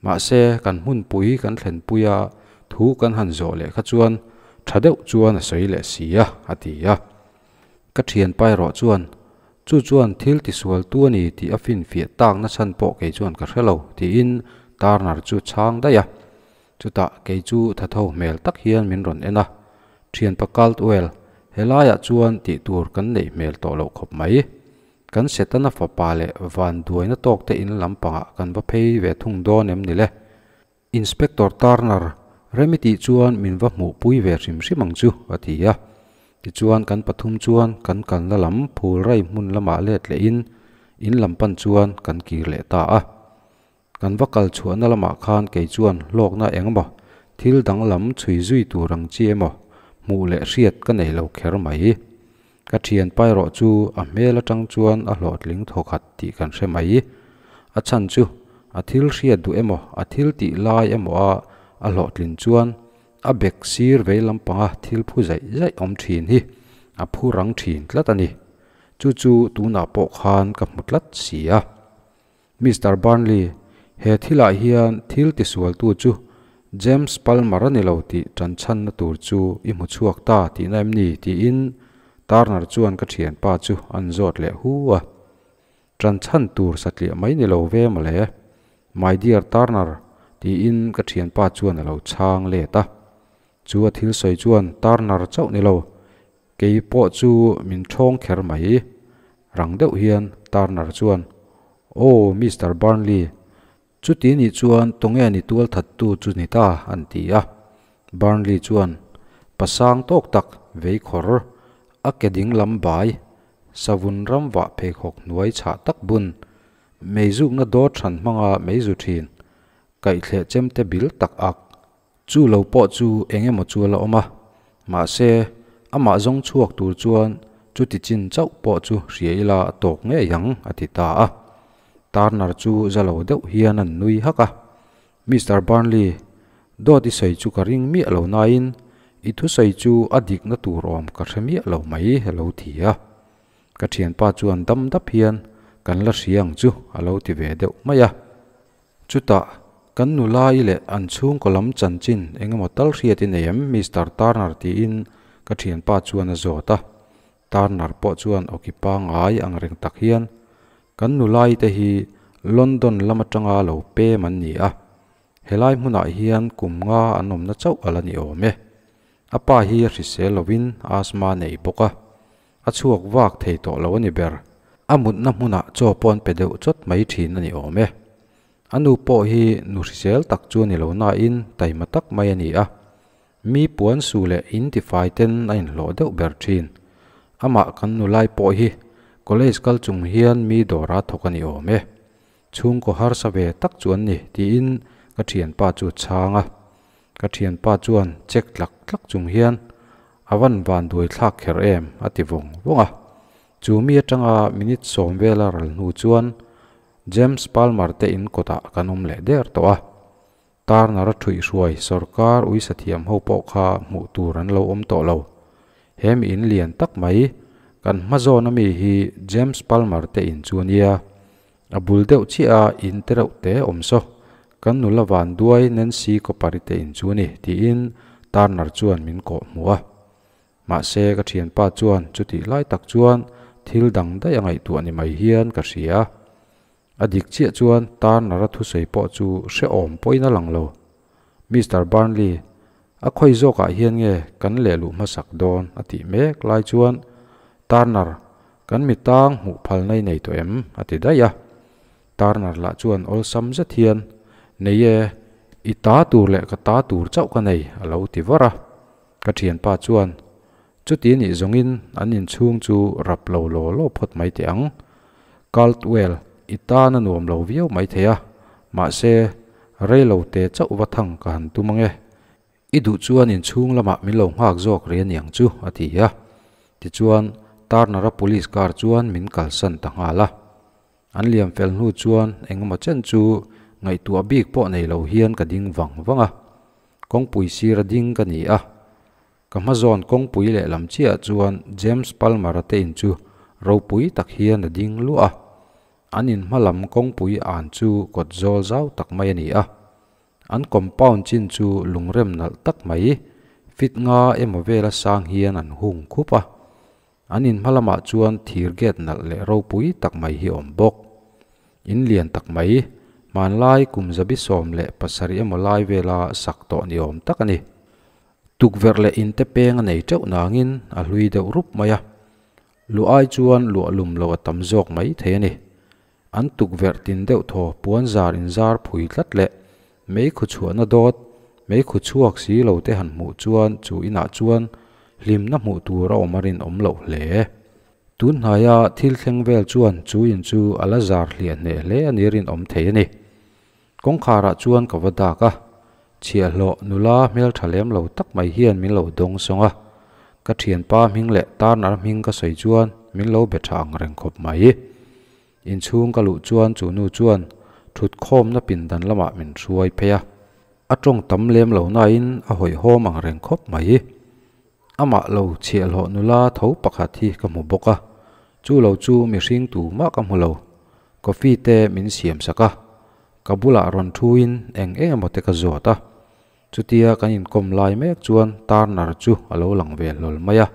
Mahse kan hmunpui kan thlenpui a thu kan han zawh leh kha chuan tha deuh chuan a sawi leh si a, a ti a. Ka thianpa erawh chuan, Chu chuan thil tisualtu a ni tih a finfiah tak na chhan pawh kei chuan ka hre lo, tiin Turner chu chhang daih a. Chutah kei chu thatho hmel tak hian min rawn en a, Thianpa Caldwell, helaiah chuan tih tur kan neih hmel tawh loh khawp mai. Kan Setana fapa leh van duaina tawkte in lampangah kan va phei ve thung dawn em ni le? Inspector Turner, rem i tih chuan min va hmuhpui ve hrim hrim ang chu, a ti a. Tichuan kan pathum chuan kan kalna lam phul rai hmun lamah let lehin in lam pan chuan kan kir leh ta a. Kan va kal chhuahna lamah khan kei chuan hlawkna eng emaw, thil danglam chhui zui tur ang chi emaw hmuh leh hriat ka nei lo kher mai. Ka thianpa erawh chu a hmel atang chuan a hlawhtling thawkhat tih kan hre mai. A chhan chu a thil hriat duh emaw, a thil tih lai emaw a a hlawhtlin chuan a bek sir vei lampanga thil phu zaih zaih awm thin hi a phu rang thin tlat a ni. Chu chu tunah pawh khan ka hmu tlat si a. Mister Burnley, he thilah hian thil tisualtu chu James Palmer a ni lo tih ṭanchhanna tur chu i hmu chhuak ta tihna em ni? tiin Turner chuan ka ṭhianpa chu an zawt leh hu a. Ṭanchhan tur satliah mai ni lo ve mawle, my dear Turner, tiin ka ṭhianpa chuan a lo chhang let a. Chu a thil sawi chuan Turner chauh ni lo, Kei pawh chu min ṭhawng kher mai. Rang deuh hian Turner chuan, Aw, Mister Burnley, chuti nih chuan tunge ni tual thattu chu ni ta? an ti a. Burnley chuan, Pasang tawk tak, vei khawr, a ke ding lam bai, savun ram vah pheikhawk hnuai chhah tak bun, meizukna dawt hran hmanga meizu thin, kaihthleh chemte bil tak ak. Chu lo pawh chu eng emaw chu a la awm a, mahse amah zawng chhuak tur chuan chuti chin chauh pawh chu hria ila a tawk ngei ang a ti ta a. Turner chu za lo deuh hian an nui hak a. Mister Burnley, dawt i sawi chu ka ring miah lo nain i thusawi chu a dikna tur awm ka hre miah lo mai a lo ti a. Ka thianpa chuan dam dap hian kan la hria ang chu a lo ti ve deuh mai a. Chutah, kan nula i leh an chhungkaw lam chanchin eng emaw tal hriat i nei em Mister Turner tiin ka thianpa chuan a zawt a. Turner pawh chuan awki pangngai ang reng tak hian, Kan nula i te hi London lam atanga lo pem an ni a, helai hmunah hian kum nga an awmna chauh a la ni awm e. A pa hi a hrisel lovin asthma nei bawk a, a chhuak vak thei tawh lo a ni ber. A mutna hmunah chaw pawh an pe deuh chawt mai thin a ni awm e. A nu pawh hi nu hrisel tak chu a ni lo nain taima tak mai a ni a. Mi puan su leh in tifai ten a inhlawh deuh ber thin. Amah kan nu lai pawh hi college kal chung hian mi dawra thawk a ni awm e. Chhungkaw harsa ve tak chu an ni tiin ka thianpa chu a chhang a. Ka thianpa chuan check tlak tlak chung hian a van van duai thlak kher em a ti vawng vawng a. Chu mi atanga minute sawm vela ral hnu chuan James Palmer te in kawtah kan awm leh der tawh a. Turner a thuih hruai sawrkar uisa thiam ho pawh kha hmuh tur an lo awm tawh lo. He mi in lian tak mai kan hma zawn ami hi James Palmer te in chu a nia. A bul deuh chiah a in te reuh te awm saw. Kan nula van duai Nancy Copper-i te in chu a ni tiin Turner chuan min kawh hmuh a. Mahse ka thianpa chuan chutih lai tak chuan thil dang daih a ngaihtuah ni mai hian ka hria. A dik chiah chuan Turner-a thusawi pawh chu hrehawm pawhin a lang lo. Mister Burnley, a khawi zawkah hian nge kan lehluh hmasak dawn a tih mek lai chuan Turner, kan mi tang hmuh phalna i nei tawh em? a ti daih a. Turner lah chuan awlsam zet hian, Nei e, i ta tur leh ka ta tur chauh ka nei a lo ti var a. Ka thianpa chuan, Chuti nih zawngin an inchhung chu rap lo law law phawt mai teh ang. Caldwell, i tan a nuam lo viau mai thei a, mahse, rei lo te chauh va thang ka han tum ang e. I duh chuan inchhung lamah min lo nghak zawk rih aniang chu, a ti a. Tichuan, Turner-a police car chuan min kalsan ta nghal a. An liam fel hnu chuan engemaw chen chu ngaihtuah bik pawh nei lo hian ka ding vang vang a. Kawngpui sira ding ka ni a. Ka hma zawn kawngpui lehlam chiah chuan James Palmer-a te in chu ropui tak hian a ding luah a. An in hma lam kawngpui an chu kawt zawl zau tak mai a ni a. An compound chin chu lungrem nalh tak mai, fit nga emaw vela sang hian an hung khup a. An in hma lamah chuan thir gate nalh leh ropui tak mai hi a awm bawk. In lian tak mai, hmanlai kum zabi 17 emaw lai vela sak tawh ni awm tak a ni. Tukverh leh in te peng a nei teuh nangin a hlui deuh rup mai a. Luh ai chuan luah lum lo a tam zawk mai thei a ni. An tukverh tin deuh thaw puan zar inzar phui tlat leh meikhu chhuahna dawt, meikhu chhuak si lo te han hmuh chuan chu inah chuan hlimna hmuh tur a awm a rinawm loh hle. Tun hnaia thil thleng vel chuan chu in chu a la zar hliah hneh hle a ni rinawm thei a ni. Kawngkharah chuan ka va dak a, chhiahhlawh nula hmeltha lem lo tak mai hian min lo dawng sawng a, ka thianpa hming leh Turner hming ka sawi chuan min lo be tha ang reng khawp mai. Inchhung ka luh chuan chu nu chuan thutkhawmna pindan lamah min hruai phei a, a tawng tam lem lo nain a hawihhawm ang reng khawp mai. Amah lo chhiahhlawh nula tho pakhat hi ka hmu bawk a, chu lo chu mihring tu mah ka hmu lo. Coffee te min siam sak a, ka bulah rawn thuin eng eng emaw te ka zawt a. Chutia kan inkawm lai mek chuan Turner chu a lo lang ve hlawl mai a.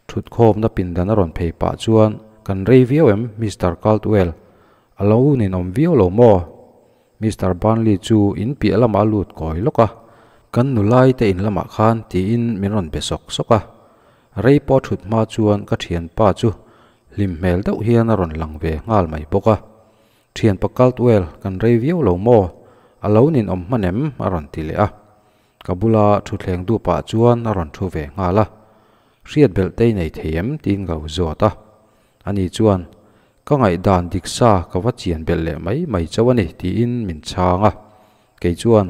Thutkhawmna pindan a rawn phei pah chuan, Kan rei viau em, Mister Caldwell? A lo ninawm viau lo maw? Mister Burnley chu in piah lamah a lut kawi lawk a, Kan nulai te in lamah khan tiin min rawn be sawk sawk a. Rei pawh thut hma chuan ka thianpa chu hlim hmel deuh hian a rawn lang ve nghal mai bawk a. Thianpa Caldwell, kan rei viau lo maw? A lo ninawm hman em? a rawn ti leh a. Ka bula thutthleng duh pah chuan a rawn thu ve nghal a. Hriat belh te i nei thei em? tiin ka lo zawt a. Ani chuan, Ka ngaihdan dik sa ka va chian belh leh mai mai chauh a ni, tiin min chhang a. Kei chuan,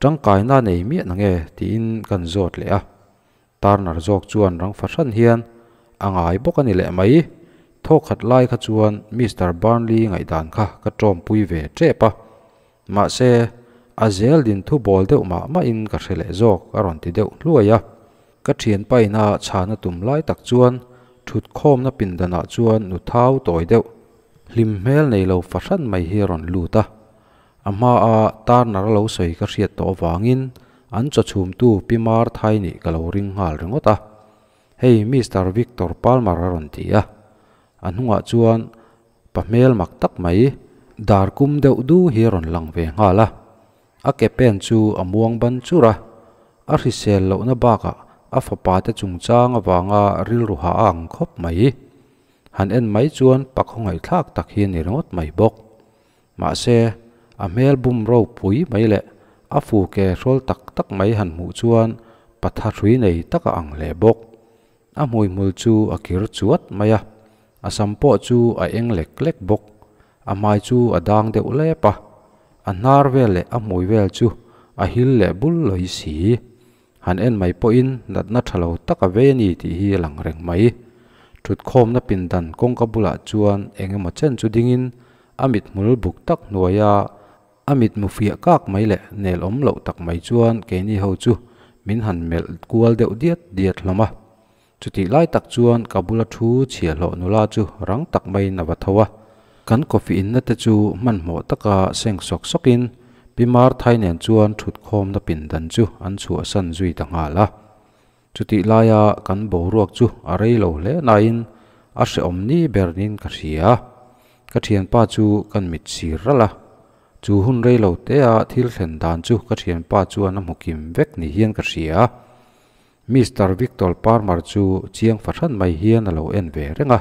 Tangkaina nei miah na nge? tiin kan zawt leh a. Turner zawk chuan rang fahran hian, A ngai bawk a ni leh mai. Thawkhat lai kha chuan Mister Burnley ngaihdan kha ka tawmpui ve tep a. Mahse, a zel din thu bawl deuh mah mahin ka hre leh zawk a rawn ti deuh hluai a. Ka thianpa ina chhana tum lai tak chuan thutkhawmna pindanah chuan nu thau tawi deuh, hlim hmel nei lo fahran mai hi a rawn lut a. A hmaa Turner a lo sawi ka hriat tawh avangin an chawchhumtu Pi Marthai nih ka lo ring nghal ringawt a. Hei Mister Victor Palmer a rawn ti a. A hnungah chuan pa hmel mak tak mai, dar kum deuh du hi a rawn lang ve nghal a. A ke pen chu a muang ban chur a. A hrisel lohna bakah a fapa te chungchang avanga rilru hah a ang khawp mai. Han en mai chuan pa khawngaihthlak tak hi a ni ringawt mai bawk. Mahse, a hmel bum ropui mai leh a fu ke hrawl tak tak mai han hmuh chuan patha hrui nei tak a ang hle bawk. A hmuihmul chu a kir chuat mai a, a sam pawh chu a eng lek lek bawk. A hmai chu a dang deuh lep a, a hnar vel leh a hmui vel chu a hil leh bul lawi si. Han en mai pawhin natna tha lo tak a vei a ni tih hi a lang reng mai. Thutkhawmna pindan kawngka bulah chuan eng emaw chen chu dingin a mithmul buk tak hnuaia a mitmu fiah kak mai leh nel awm loh tak mai chuan keini ho chu min han melh kual deuh diat diat hlawm a. Chutih lai tak chuan ka bula thu chhiahhlawh nula chu rang tak maiin a va tho a. Kan coffee inna te chu hmanhmawh taka seng sawk sawkin Pi Marthai nen chuan thutkhawmna pindan chu an chhuahsan zui ta nghal a. Chutih laia kan boruak chu a rei lo hle nain a hrehawm ni ber niin ka hria. Ka thianpa chu kan mit sir ralh a. Chu hun rei lo tea thil thlen dan chu ka thianpa chuan a hmu kim vek ni hian ka hria. Mister Victor Parmar chu chiang fahran mai hian a lo en ve reng a.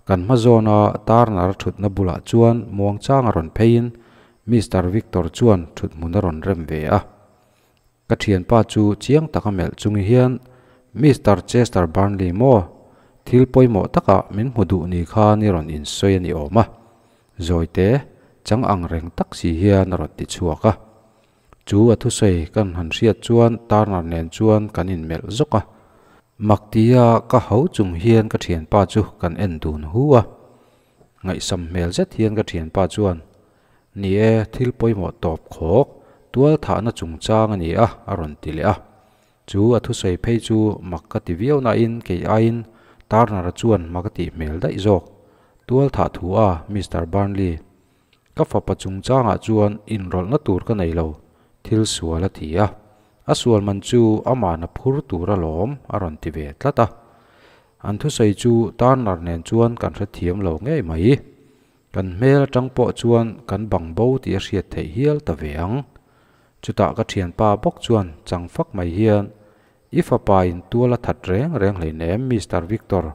Kan hma zawna Turner thutna bulah chuan muangchang a rawn pheiin Mister Victor chuan thuthmun a rawn rem ve a. Ka thianpa chu chiang taka melh chungi hian, Mister Chester Burnley maw? Thil pawimawh takah min hmu duh ni khan i rawn insawi a ni awm a. Zawite, chang ang reng tak si hian a rawn ti chhuak a. Chu a thusawi kan han hriat chuan Turner nen chuan kan inmelh zawk a. Maktia ka ho chung hian ka thianpa chu kan en dun hu a. Ngaihsam hmel zet hian ka thianpa chuan, Ni e, thil pawimawh tawp khawk, tual thahna chungchang a ni a, a rawn ti leh a. Chu a thusawi phei chu mak ka ti viau nain kei aiin Turner-a chuan mak a tih hmel daih zawk. Tual thah thu a, Mister Burnley. Ka fapa chungchangah chuan inrawlhna tur ka nei lo, thil sual a ti a. A sual man chu amahna phur tur alawm, a rawn ti ve tlat a. An thusawi chu Turner nen chuan kan hrethiam lo ngei mai. Kan hmel atang pawh chuan kan bang bo tih a hriat theih hial ta ve ang. Chutah ka thianpa bawk chuan chang fak mai hian, I fapa in tual a that reng reng hleinem Mister Victor,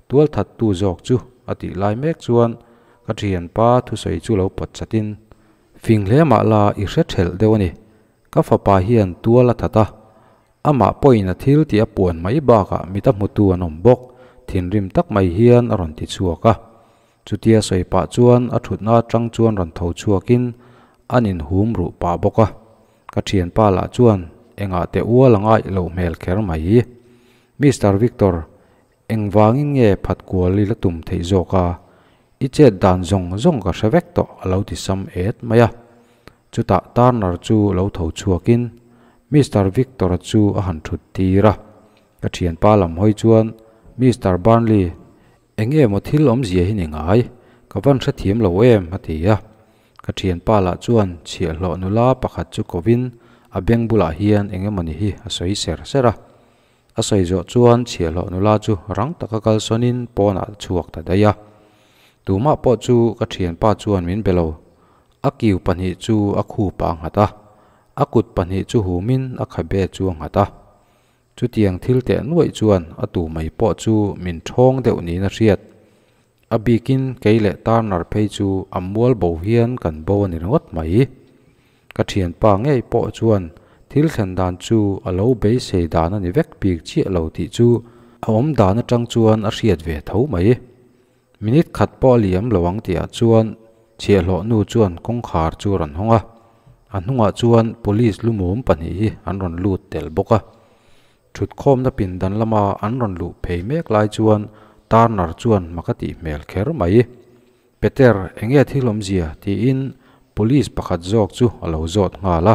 tual that tu zawk chu a tih lai mek chuan ka thianpa thusawi chu lo pawt chatin, Fing hle mah la i hre thelh deuh a ni, ka fapa hian tual a that a, amah pawhin a thil tih a puan mai bakah mit a hmutu an awm bawk, thinrim tak mai hian a rawn ti chhuak a. Chutia sawi pah chuan a thutna atang chuan rawn tho chhuakin an inhum ruh pah bawk a. Ka thianpa lah chuan engah teh ual a ngaih loh hmel kher mai. Mister Victor, engvangin nge phat kual i la tum theih zawk a? I chet dan zawng zawng ka hre vek tawh a lo ti sam et mai a. Chutah Turner chu lo tho chhuakin Mister Victor-a chu a han thut tir a. Ka thianpa lam hawi chuan Mister Burnley, Enge maw thil awmzia hi ni ngai? Ka van hrethiam lo em? a ti a. Ka thianpa lah chuan chhiahhlawh nula pakhat chu kovin a beng bulah hian eng emaw ni hi a sawi ser ser a. A sawi zawh chuan chhiahhlawh nula chu rang taka kalsawnin pawnah a chhuak ta daih a. Tumah pawh chu ka thianpa chuan min be lo. A kiu pahnih chu a khup ah a nghat a, a kut pahnih chu humin a khabe chu a nghat a. Chutiang thil teh nuaih chuan a tu mai pawh chu min ṭhawng deuh niin a hriat. A bikin kei leh Turner phei chu a mual bo hian kan bo a ni ringawt mai. Ka ṭhianpa ngei pawh chuan thil thlen dan chu a lo beisei dan a ni vek bik chiah lo tih chu A awm dan atang chuan a hriat ve tho mai. Minute khat pawh a liam lo ang tihah chuan chhiahhlawh nu chuan kawngkhar chu a rawn hawng a, a hnungah chuan police lumum pahnih hi an rawn lut tel bawk a. Thutkhawmna pindan lama an rawn luh phei mek lai chuan Turner chuan mak a tih hmel kher mai. Peter, enge thil awmzia? tiin police pakhat zawk chu a lo zawt nghal a.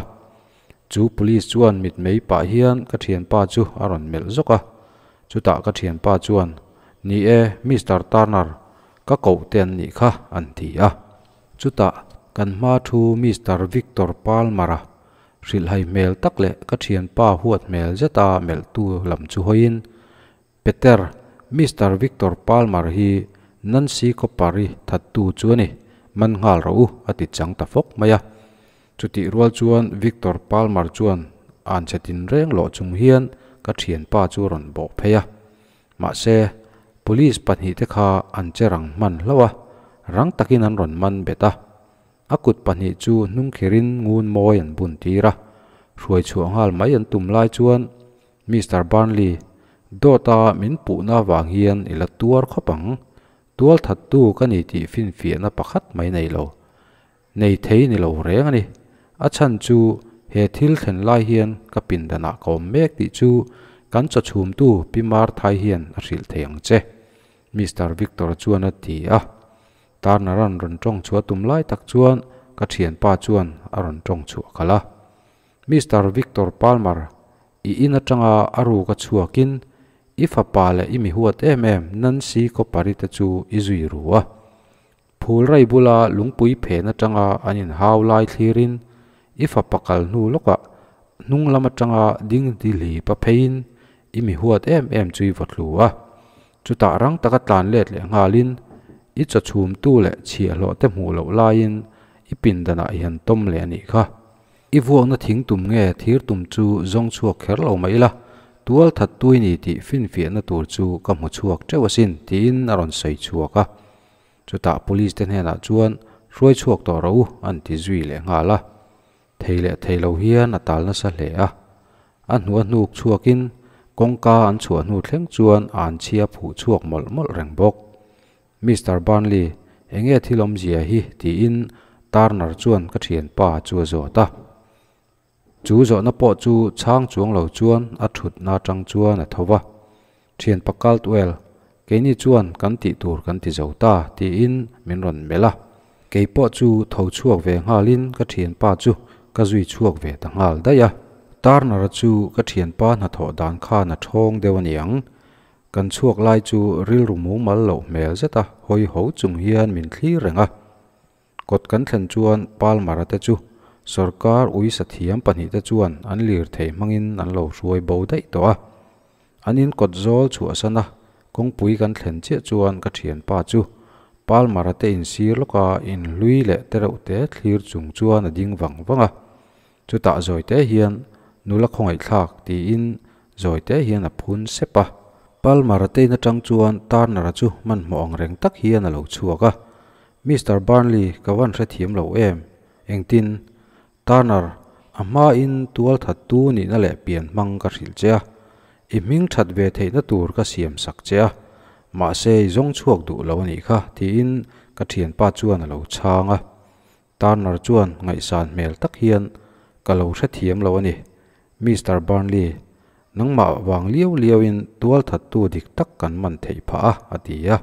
Chu police chuan mitmei pah hian ka thianpa chu a rawn melh zawk a. Chutah ka thianpa chuan, Ni e, Mister Turner, ka koh te an nih kha, an ti a. Chutah kan hma thu Mister Victor Palmer-a hrilhhai hmel tak leh ka thianpa huat hmel zeta melhtu lam chu hawiin, Peter, Mister Victor Palmer hi Nancy Copper-i thattu chu a ni, man nghal rawh u, a ti chang ta fawk mai a. Chutih rual chuan Victor Palmer chuan an che tinreng lawh chung hian ka thianpa chu a rawn bawh phei a. Mahse, police pahnihte kha an che rang hman hlauh a, rang takin an rawn man bet a. A kut pahnih chu hnungkhirin ngun mawi an bun tir a, hruai chhuah nghal mai an tum lai chuan Mister Burnley, dawta min puhna avang hian i la tuar khawp ang. Tualthattu ka ni tih finfiahna pakhat mai nei lo. Nei thei ni lo reng a ni. A chhan chu he thil thlen lai hian ka pindanah ka awm mek tih chu kan chawchhumtu Pi Marthai hian a hrilh thei ang che, Mister Victor chuan a ti a. Turner-a'n rawn tawng chhuah tum lai tak chuan ka thianpa chuan a rawn tawng chhuah khalh a. Mister Victor Palmer, i in atanga a ruk a chhuakin i fapa leh i mi huat em em Nancy Copper-i te chu i zui ru a. Phul rai bula lungpui phen atanga an inhau lai thlirin i fapa kal hnu lawkah hnung lam atanga ding dihlip a pheiin i mi huat em em chu i vaw thlu a. Chutah rang taka tlan let leh nghalin i chawchhumtu leh chhiahhlawh te hmuh loh laiin i pindanah i han tawm leh a nih kha. I vuakna thing tum nge thir tum chu zawng chhuak kher lo mah ila, tual that tui ni tih finfiahna tur chu ka hmu chhuak teuh asin tiin a rawn sawi chhuak a. Chutah police te hnenah chuan hruai chhuak tawh rawh u an ti zui leh nghal a. Thei leh thei lo hian a tal nasa hle a. A hnu a hnuk chhuakin kawngka an chhuah hnu thleng chuan a an chhia phuh chhuak mawlh mawlh reng bawk. Mister Burnley, enge thil awmzia hi? tiin Turner chuan ka thianpa chu a zawt a. Chu zawhna pawh chu chhang chuang lo chuan a thutna atang chuan a tho va. Thianpa Caldwell, keini chuan kan tih tur kan ti zo ta, tiin min rawn melh a. Kei pawh chu tho chhuak ve nghalin ka thianpa chu ka zui chhuak ve ta nghal daih a. Turner-a chu ka thianpa hnathawh dan khan a thawng deuh a niang. Kan chhuak lai chu rilru mumal loh hmel zeta hawi ho chung hian min thlir reng a. Kawt kan thlen chuan Palmer-a te chu sawrkar uisa thiam pahnihte chuan an lirthei hmangin an lo hruai bo daih tawh a. An in kawt zawl chhuahsan a, kawngpui kan thlen chiah chuan ka thianpa chu Palmer-a te insir lawka inhlui leh tereuh te thlir chung chuan a ding vang vang a. Chutah zawite hian nula khawngaihthlak tiin zawite hian a phun sep a. Palmer-a te in atang chuan Turner-a chu hmanhmawh ang reng tak hian a lo chhuak a. Mister Burnley ka van hrethiam lo em? Engtin? Turner, a hmain tual thattu nihna leh pian hmang ka hrilh che a, i hming that ve theihna tur ka siam sak che a, mahse i zawng chhuak duh lo a nih kha, tiin ka thianpa chuan a lo chhang a. Turner chuan ngaihsan hmel tak hian, Ka lo hrethiam lo a ni, Mister Burnley, nangmah vang liau liauin tual thattu dik tak kan man theih phah a, a ti a.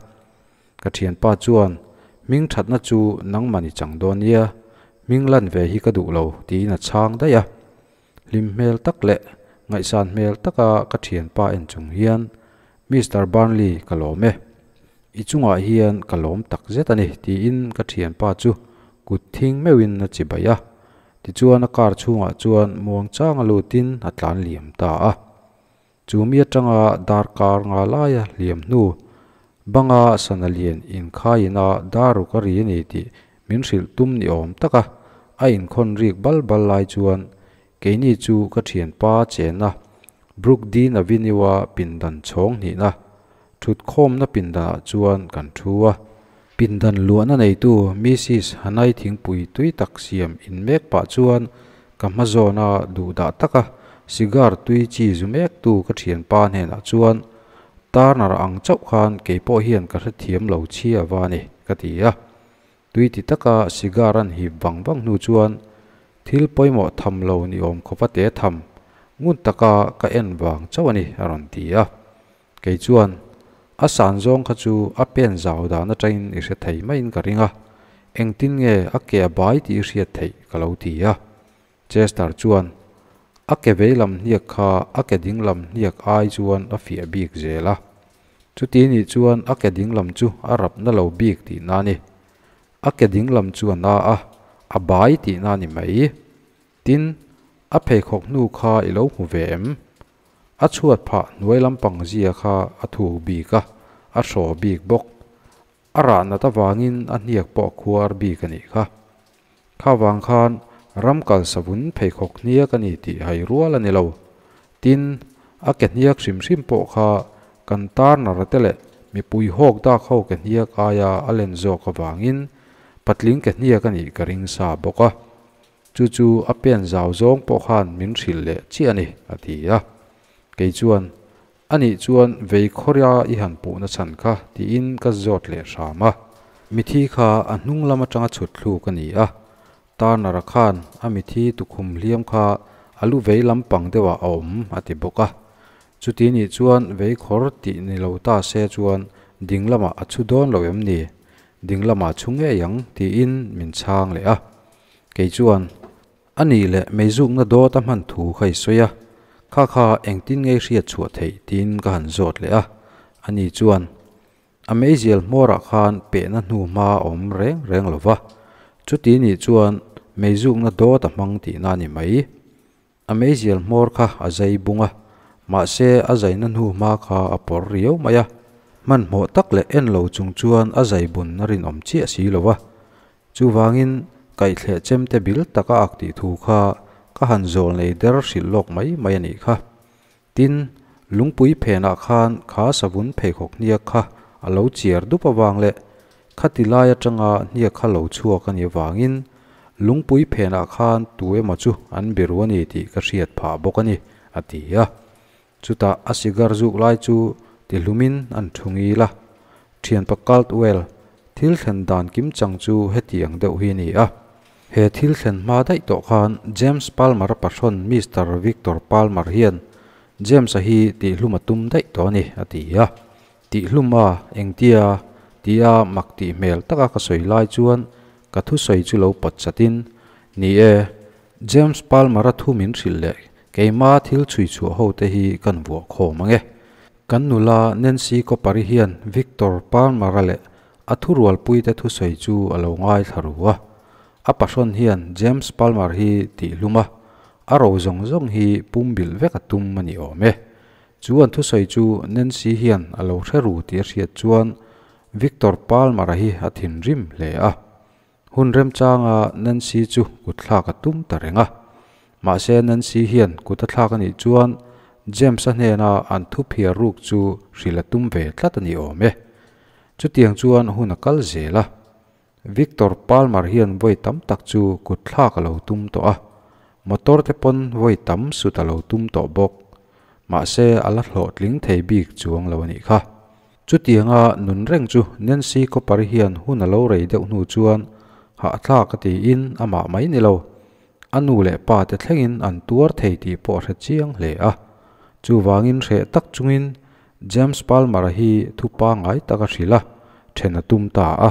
Ka thianpa chuan, Hming thatna chu nangmah ni chang dawn nia, hming lan ve hi ka duh lo, tiin a chhang daih a. Hlim hmel tak leh ngaihsan hmel taka ka thianpa en chung hian, Mister Burnley, ka lawm e. I chungah hian ka lawm tak zet a ni, tiin ka thianpa chu kut thing meuhin a chi baih a. Tichuan a car chhungah chuan muangchanga lutin a tlan liam ta a. Chu mi atanga darkar nga laia hliam hnu banga sana lian inkhaiin a daruk a ri a ni tih min hrilh tum ni awm taka a inkhawn rik bal bal lai chuan keini chu ka thianpa chenna Brookdean Avenue-a pindan chhawng hnihna thutkhawmna pindanah chuan kan thu a. Pindan luahna neitu Mrs Hanai thingpui tui tak siam in mek pah chuan ka hma zawna duhdah taka cigar tui chi zu mektu ka thianpa hnenah chuan Turner ang chauh khan kei pawh hian ka hrethiam lo chhia va a ni, ka ti a. Tui ti taka cigar an hip vang vang hnu chuan thil pawimawh tham lo ni awm khawpa te tham ngun taka ka en vang chauh a ni, a rawn ti a. Kei chuan a san zawng kha chu a pen zau dan atangin i hre thei maiin ka ring a, engtin nge a ke a bai tih i hriat theih ka lo ti a. Chester chuan a ke vei lam hniak kha a ke ding lam hniak ai chuan a fiah bik zel a. Chuti nih chuan a ke ding lam chu a rap na lo bik tihna a ni. A ke ding lam chu a na a, a bai tihna a ni mai. Tin, a pheikhawk hnu kha i lo hmu ve em? A chhuat phah hnuai lampang zia kha a thuk bik a, a hraw bik bawk. A rah nat avangin a hniak pawh a khuar bik a nih kha. Kha vang khan ram kal savun pheikhawk hniak a ni tih hai rual a ni lo. Tin, a ke hniak hrim hrim pawh kha kan Turner te leh mipui hawk dak ho ke hniak aia a len zawk avangin patling ke hniak a nih ka ring sa bawk a. Chu chu a pen zau zawng pawh khan min hrilh leh chiah a ni, a ti a. Kei chuan, A nih chuan vei khawria i han puhna chhan kha, tiin ka zawt leh hram a. Mithi kha a hnung lam atanga chhut thluk a ni a. Turner-a khan a mithi tukhum hliam kha a lu vei lampang deuhah a awm, a ti bawk a. Chuti nih chuan vei khawr tih ni lo ta se chuan ding lamah a chhu dawn lo em ni? Ding lamah chhu ngei ang, tiin min chhang leh a. Kei chuan, A nih leh meizukna dawt a hman thu kha i sawi a, kha kha engtin ngei hriat chhuah theih tiin ka han zawt leh a. Ani chuan, A meizial hmawrah khan pehna hnu hma a awm reng reng lo va, chuti nih chuan meizukna dawt a hmang tihna a ni mai. A meizial hmawr kha a zai bung a, mahse a zaina hnu hma kha a pawr riau mai a. Hmanhmawh tak leh en lo chung chuan a zai bun a rinawm chiah si lo va. Chuvangin kaihthleh chemte bil taka ak tih thu kha ka han zawl nei der hrilh lawk mai mai a nih kha. Tin, lungpui phenah khan kha savun pheikhawk hniak kha a lo chiar dup avang leh khati lai atanga hniak kha lo chhuak a nih avangin lungpui phenah khan tu emaw chu an biru a ni tih ka hriat phah bawk a ni, a ti a. Chutah a cigar zuk lai chu tihlumin an thu ngil a. Thianpa Caldwell, thil thlen dan kim chang chu hetiang deuh hi a ni a. He thil thlen hma daih tawh khan James Palmer-a pahrawn Mister Victor Palmer hian James-a hi tihhlum a tum daih tawh a ni, a ti a. Tihhlum a, engtia? tia mak tih hmel taka ka sawi lai chuan ka thusawi chu lo pawt chatin, Ni e, James Palmer-a thu min hrilh leh keima thil chhui chhuah ho te hi kan vuah khawm ang e. Kan nula Nancy Copper-i hian Victor Palmer-a leh a thurualpuite thusawi chu a lo ngaithla ru a. A pahrawn hian James Palmer hi tihhlum a, a ro zawng zawng hi pumbilh vek a tum a ni awm e. Chu an thusawi chu Nancy hian a lo hre ru tih a hriat chuan Victor Palmer-a hi a thinrim hle a. Hun remchanga Nancy chu kut thlak a tum ta reng a. Mahse Nancy hian kut a thlak a nih chuan James-a hnena an thu phiar ruk chu hrilh a tum ve tlat a ni awm e. Chutiang chuan hun a kal zel a. Victor Palmer hian vawi tam tak chu kut thlak a lo tum tawh a. Motor te pawn vawi tam sut a lo tum tawh bawk. Mahse a la hlawhtling thei bik chuang lo a nih kha. Chutianga nun reng chu Nancy Copper hian hun a lo rei deuh hnu chuan hahthlak a tiin amah mai ni lo, a nu leh pa te thlengin an tuar thei tih pawh a hre chiang hle a. Chuvangin hreh tak chungin James Palmer-a hi thu pangngai tak a hrilh a, then a tum ta a.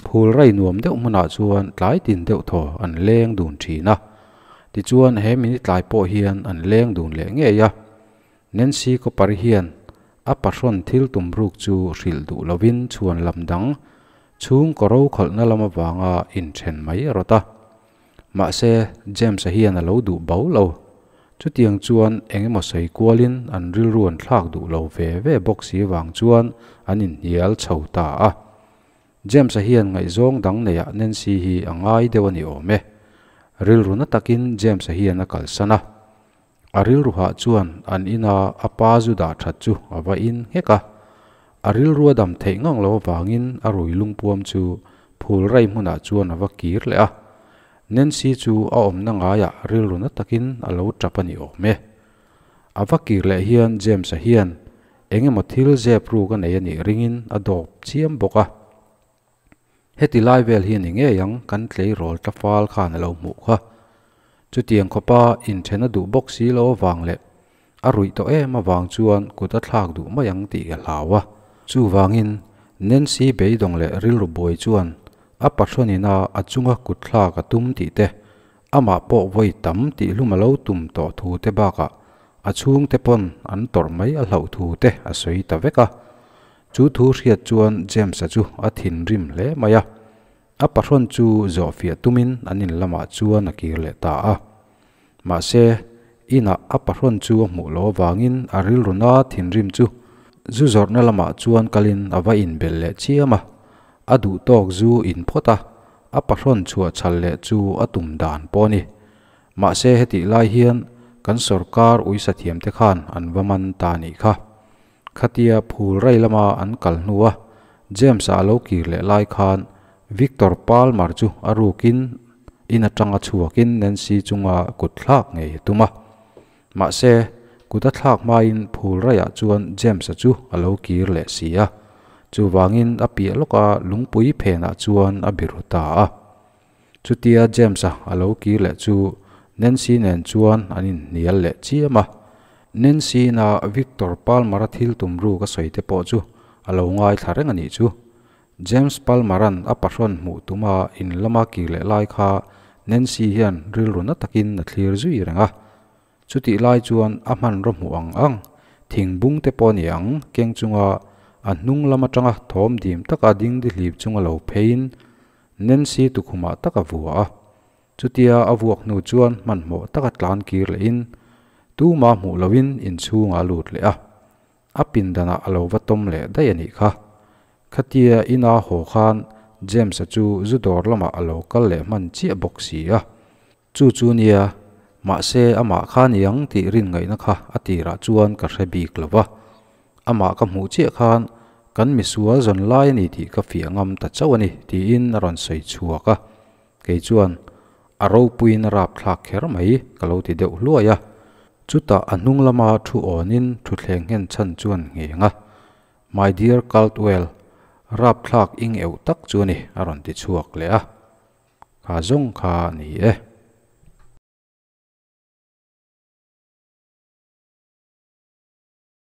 Phul rai nuam deuh hmunah chuan tlai tin deuh thaw an leng dun thin a. Tichuan he minute tlai pawh hian an leng dun leh ngei a. Nancy Copper hian a pahrawn thil tum ruk chu hrilh duh lovin chhuan lam dang chhung kaw ro khalhna lam avanga inthen mai a rawt a. Mahse, James-a hian a lo duh bo lo. Chutiang chuan eng emaw sawi kualin an rilru an thlak duh lo ve ve bawk si vang chuan an inhnial chho ta a. James-a hian ngaihzawng dang neiah Nancy hi a ngai deuh a ni awm e. Rilru na takin James-a hian a kalsan a. A rilruhah chuan an ina a pa zu dah that chu a va in nghek a. A rilru a dam theih ngang lo avangin a rui lungpuam chu phul rai hmunah chuan a va kir leh a. Nancy chu a awmna ngaiah rilru na takin a lo tap a ni awm e. A va kir leh hian James-a hian Engemaw thil zep ruk a nei a nih ringin a dawp chiam bawk a. Heti lai vel hi a ni ngei ang kan tleirawl tlafal khan a lo hmuh kha. Chutiang khawpa inthen a duh bawk si lo avang leh a ruih tawh em avang chuan kut a thlak duh mai ang tih ka hlau a. Chuvangin Nancy beidawng leh rilru buai chuan a pahrawnina a chunga kut thlak a tum tih te, amah pawh vawi tam tihhlum a lo tum tawh thu te bakah a chhungte pawn an tawrh mai a hlauh thu te a sawi ta vek a. Chu thu hriat chuan James-a chu a thinrim hle mai a, a pahrawn chu zawhfiah tumin an in lamah chuan a kir leh ta a. Mahse, inah a pahrawn chu a hmuh loh avangin a rilru na thinrim chu zu zawrhna lamah chuan kalin a va inbelh leh chiam a, a duh tawk zu in phawt a, a pahrawn chhuah chhal leh chu a tum dan pawh a ni. Mahse hetih lai hian kan sawrkar uisathiamte khan an va man ta a nih kha. Khatia phul rai lama an kal hnua James-a a lo kir leh lai khan Victor Palmer chu a rukin in atanga chhuakin Nancy chunga kut thlak ngei a tum a. Mahse, kut a thlak hmain phul raiah chuan James-a chu a lo kir leh si a. Chuvangin a piah lawka lungpui phenah chuan a biru ta a. Chutia James-a a lo kir leh chu Nancy nen chuan an inhnial leh chiam a. Nancy-na Victor Palmer-a thil tum ruk a sawi te pawh chu a lo ngaithla reng a nih chu. James Palmer-a'n a pahrawn hmuh tuma in lama kir leh lai kha Nancy hian rilru na takin a thlir zui reng a. Chutih lai chuan a hmanraw hmuh ang ang, thing bung te pawh a ni ang, keng chunga a hnung lam atanga thawm dim taka dingdi hlip chunga lo pheiin Nancy tukhumah tak a vua a. Chutia a vuak hnu chuan hmanhmawh taka tlan kir lehin tuma hmuh lohin inchhungah a lut leh a, a pindanah a lo va tawm leh daih a nih kha. Khatia ina haw khan James-a chu zu dawr lamah a lo kal leh hman chiah bawk si a. Chu chu nia, mahse amah kha niang tih rin ngaihna kha a tirah chuan ka hre bik lo va. Amah ka hmuh chiah khan kan misual zawn lai a ni tih ka fiah ngam ta chauh a ni tiin a rawn sawi chhuak a. Kei chuan, A ropuiin a rapthlak kher mai, ka lo ti deuh hluai a. Chutah a hnung lama thu awnin thutthleng nghen chhan chuan ngheng a, My dear Caldwell, rapthlak ing euh tak chu a ni, a rawn ti chhuak leh a. Kha zawng kha a ni e.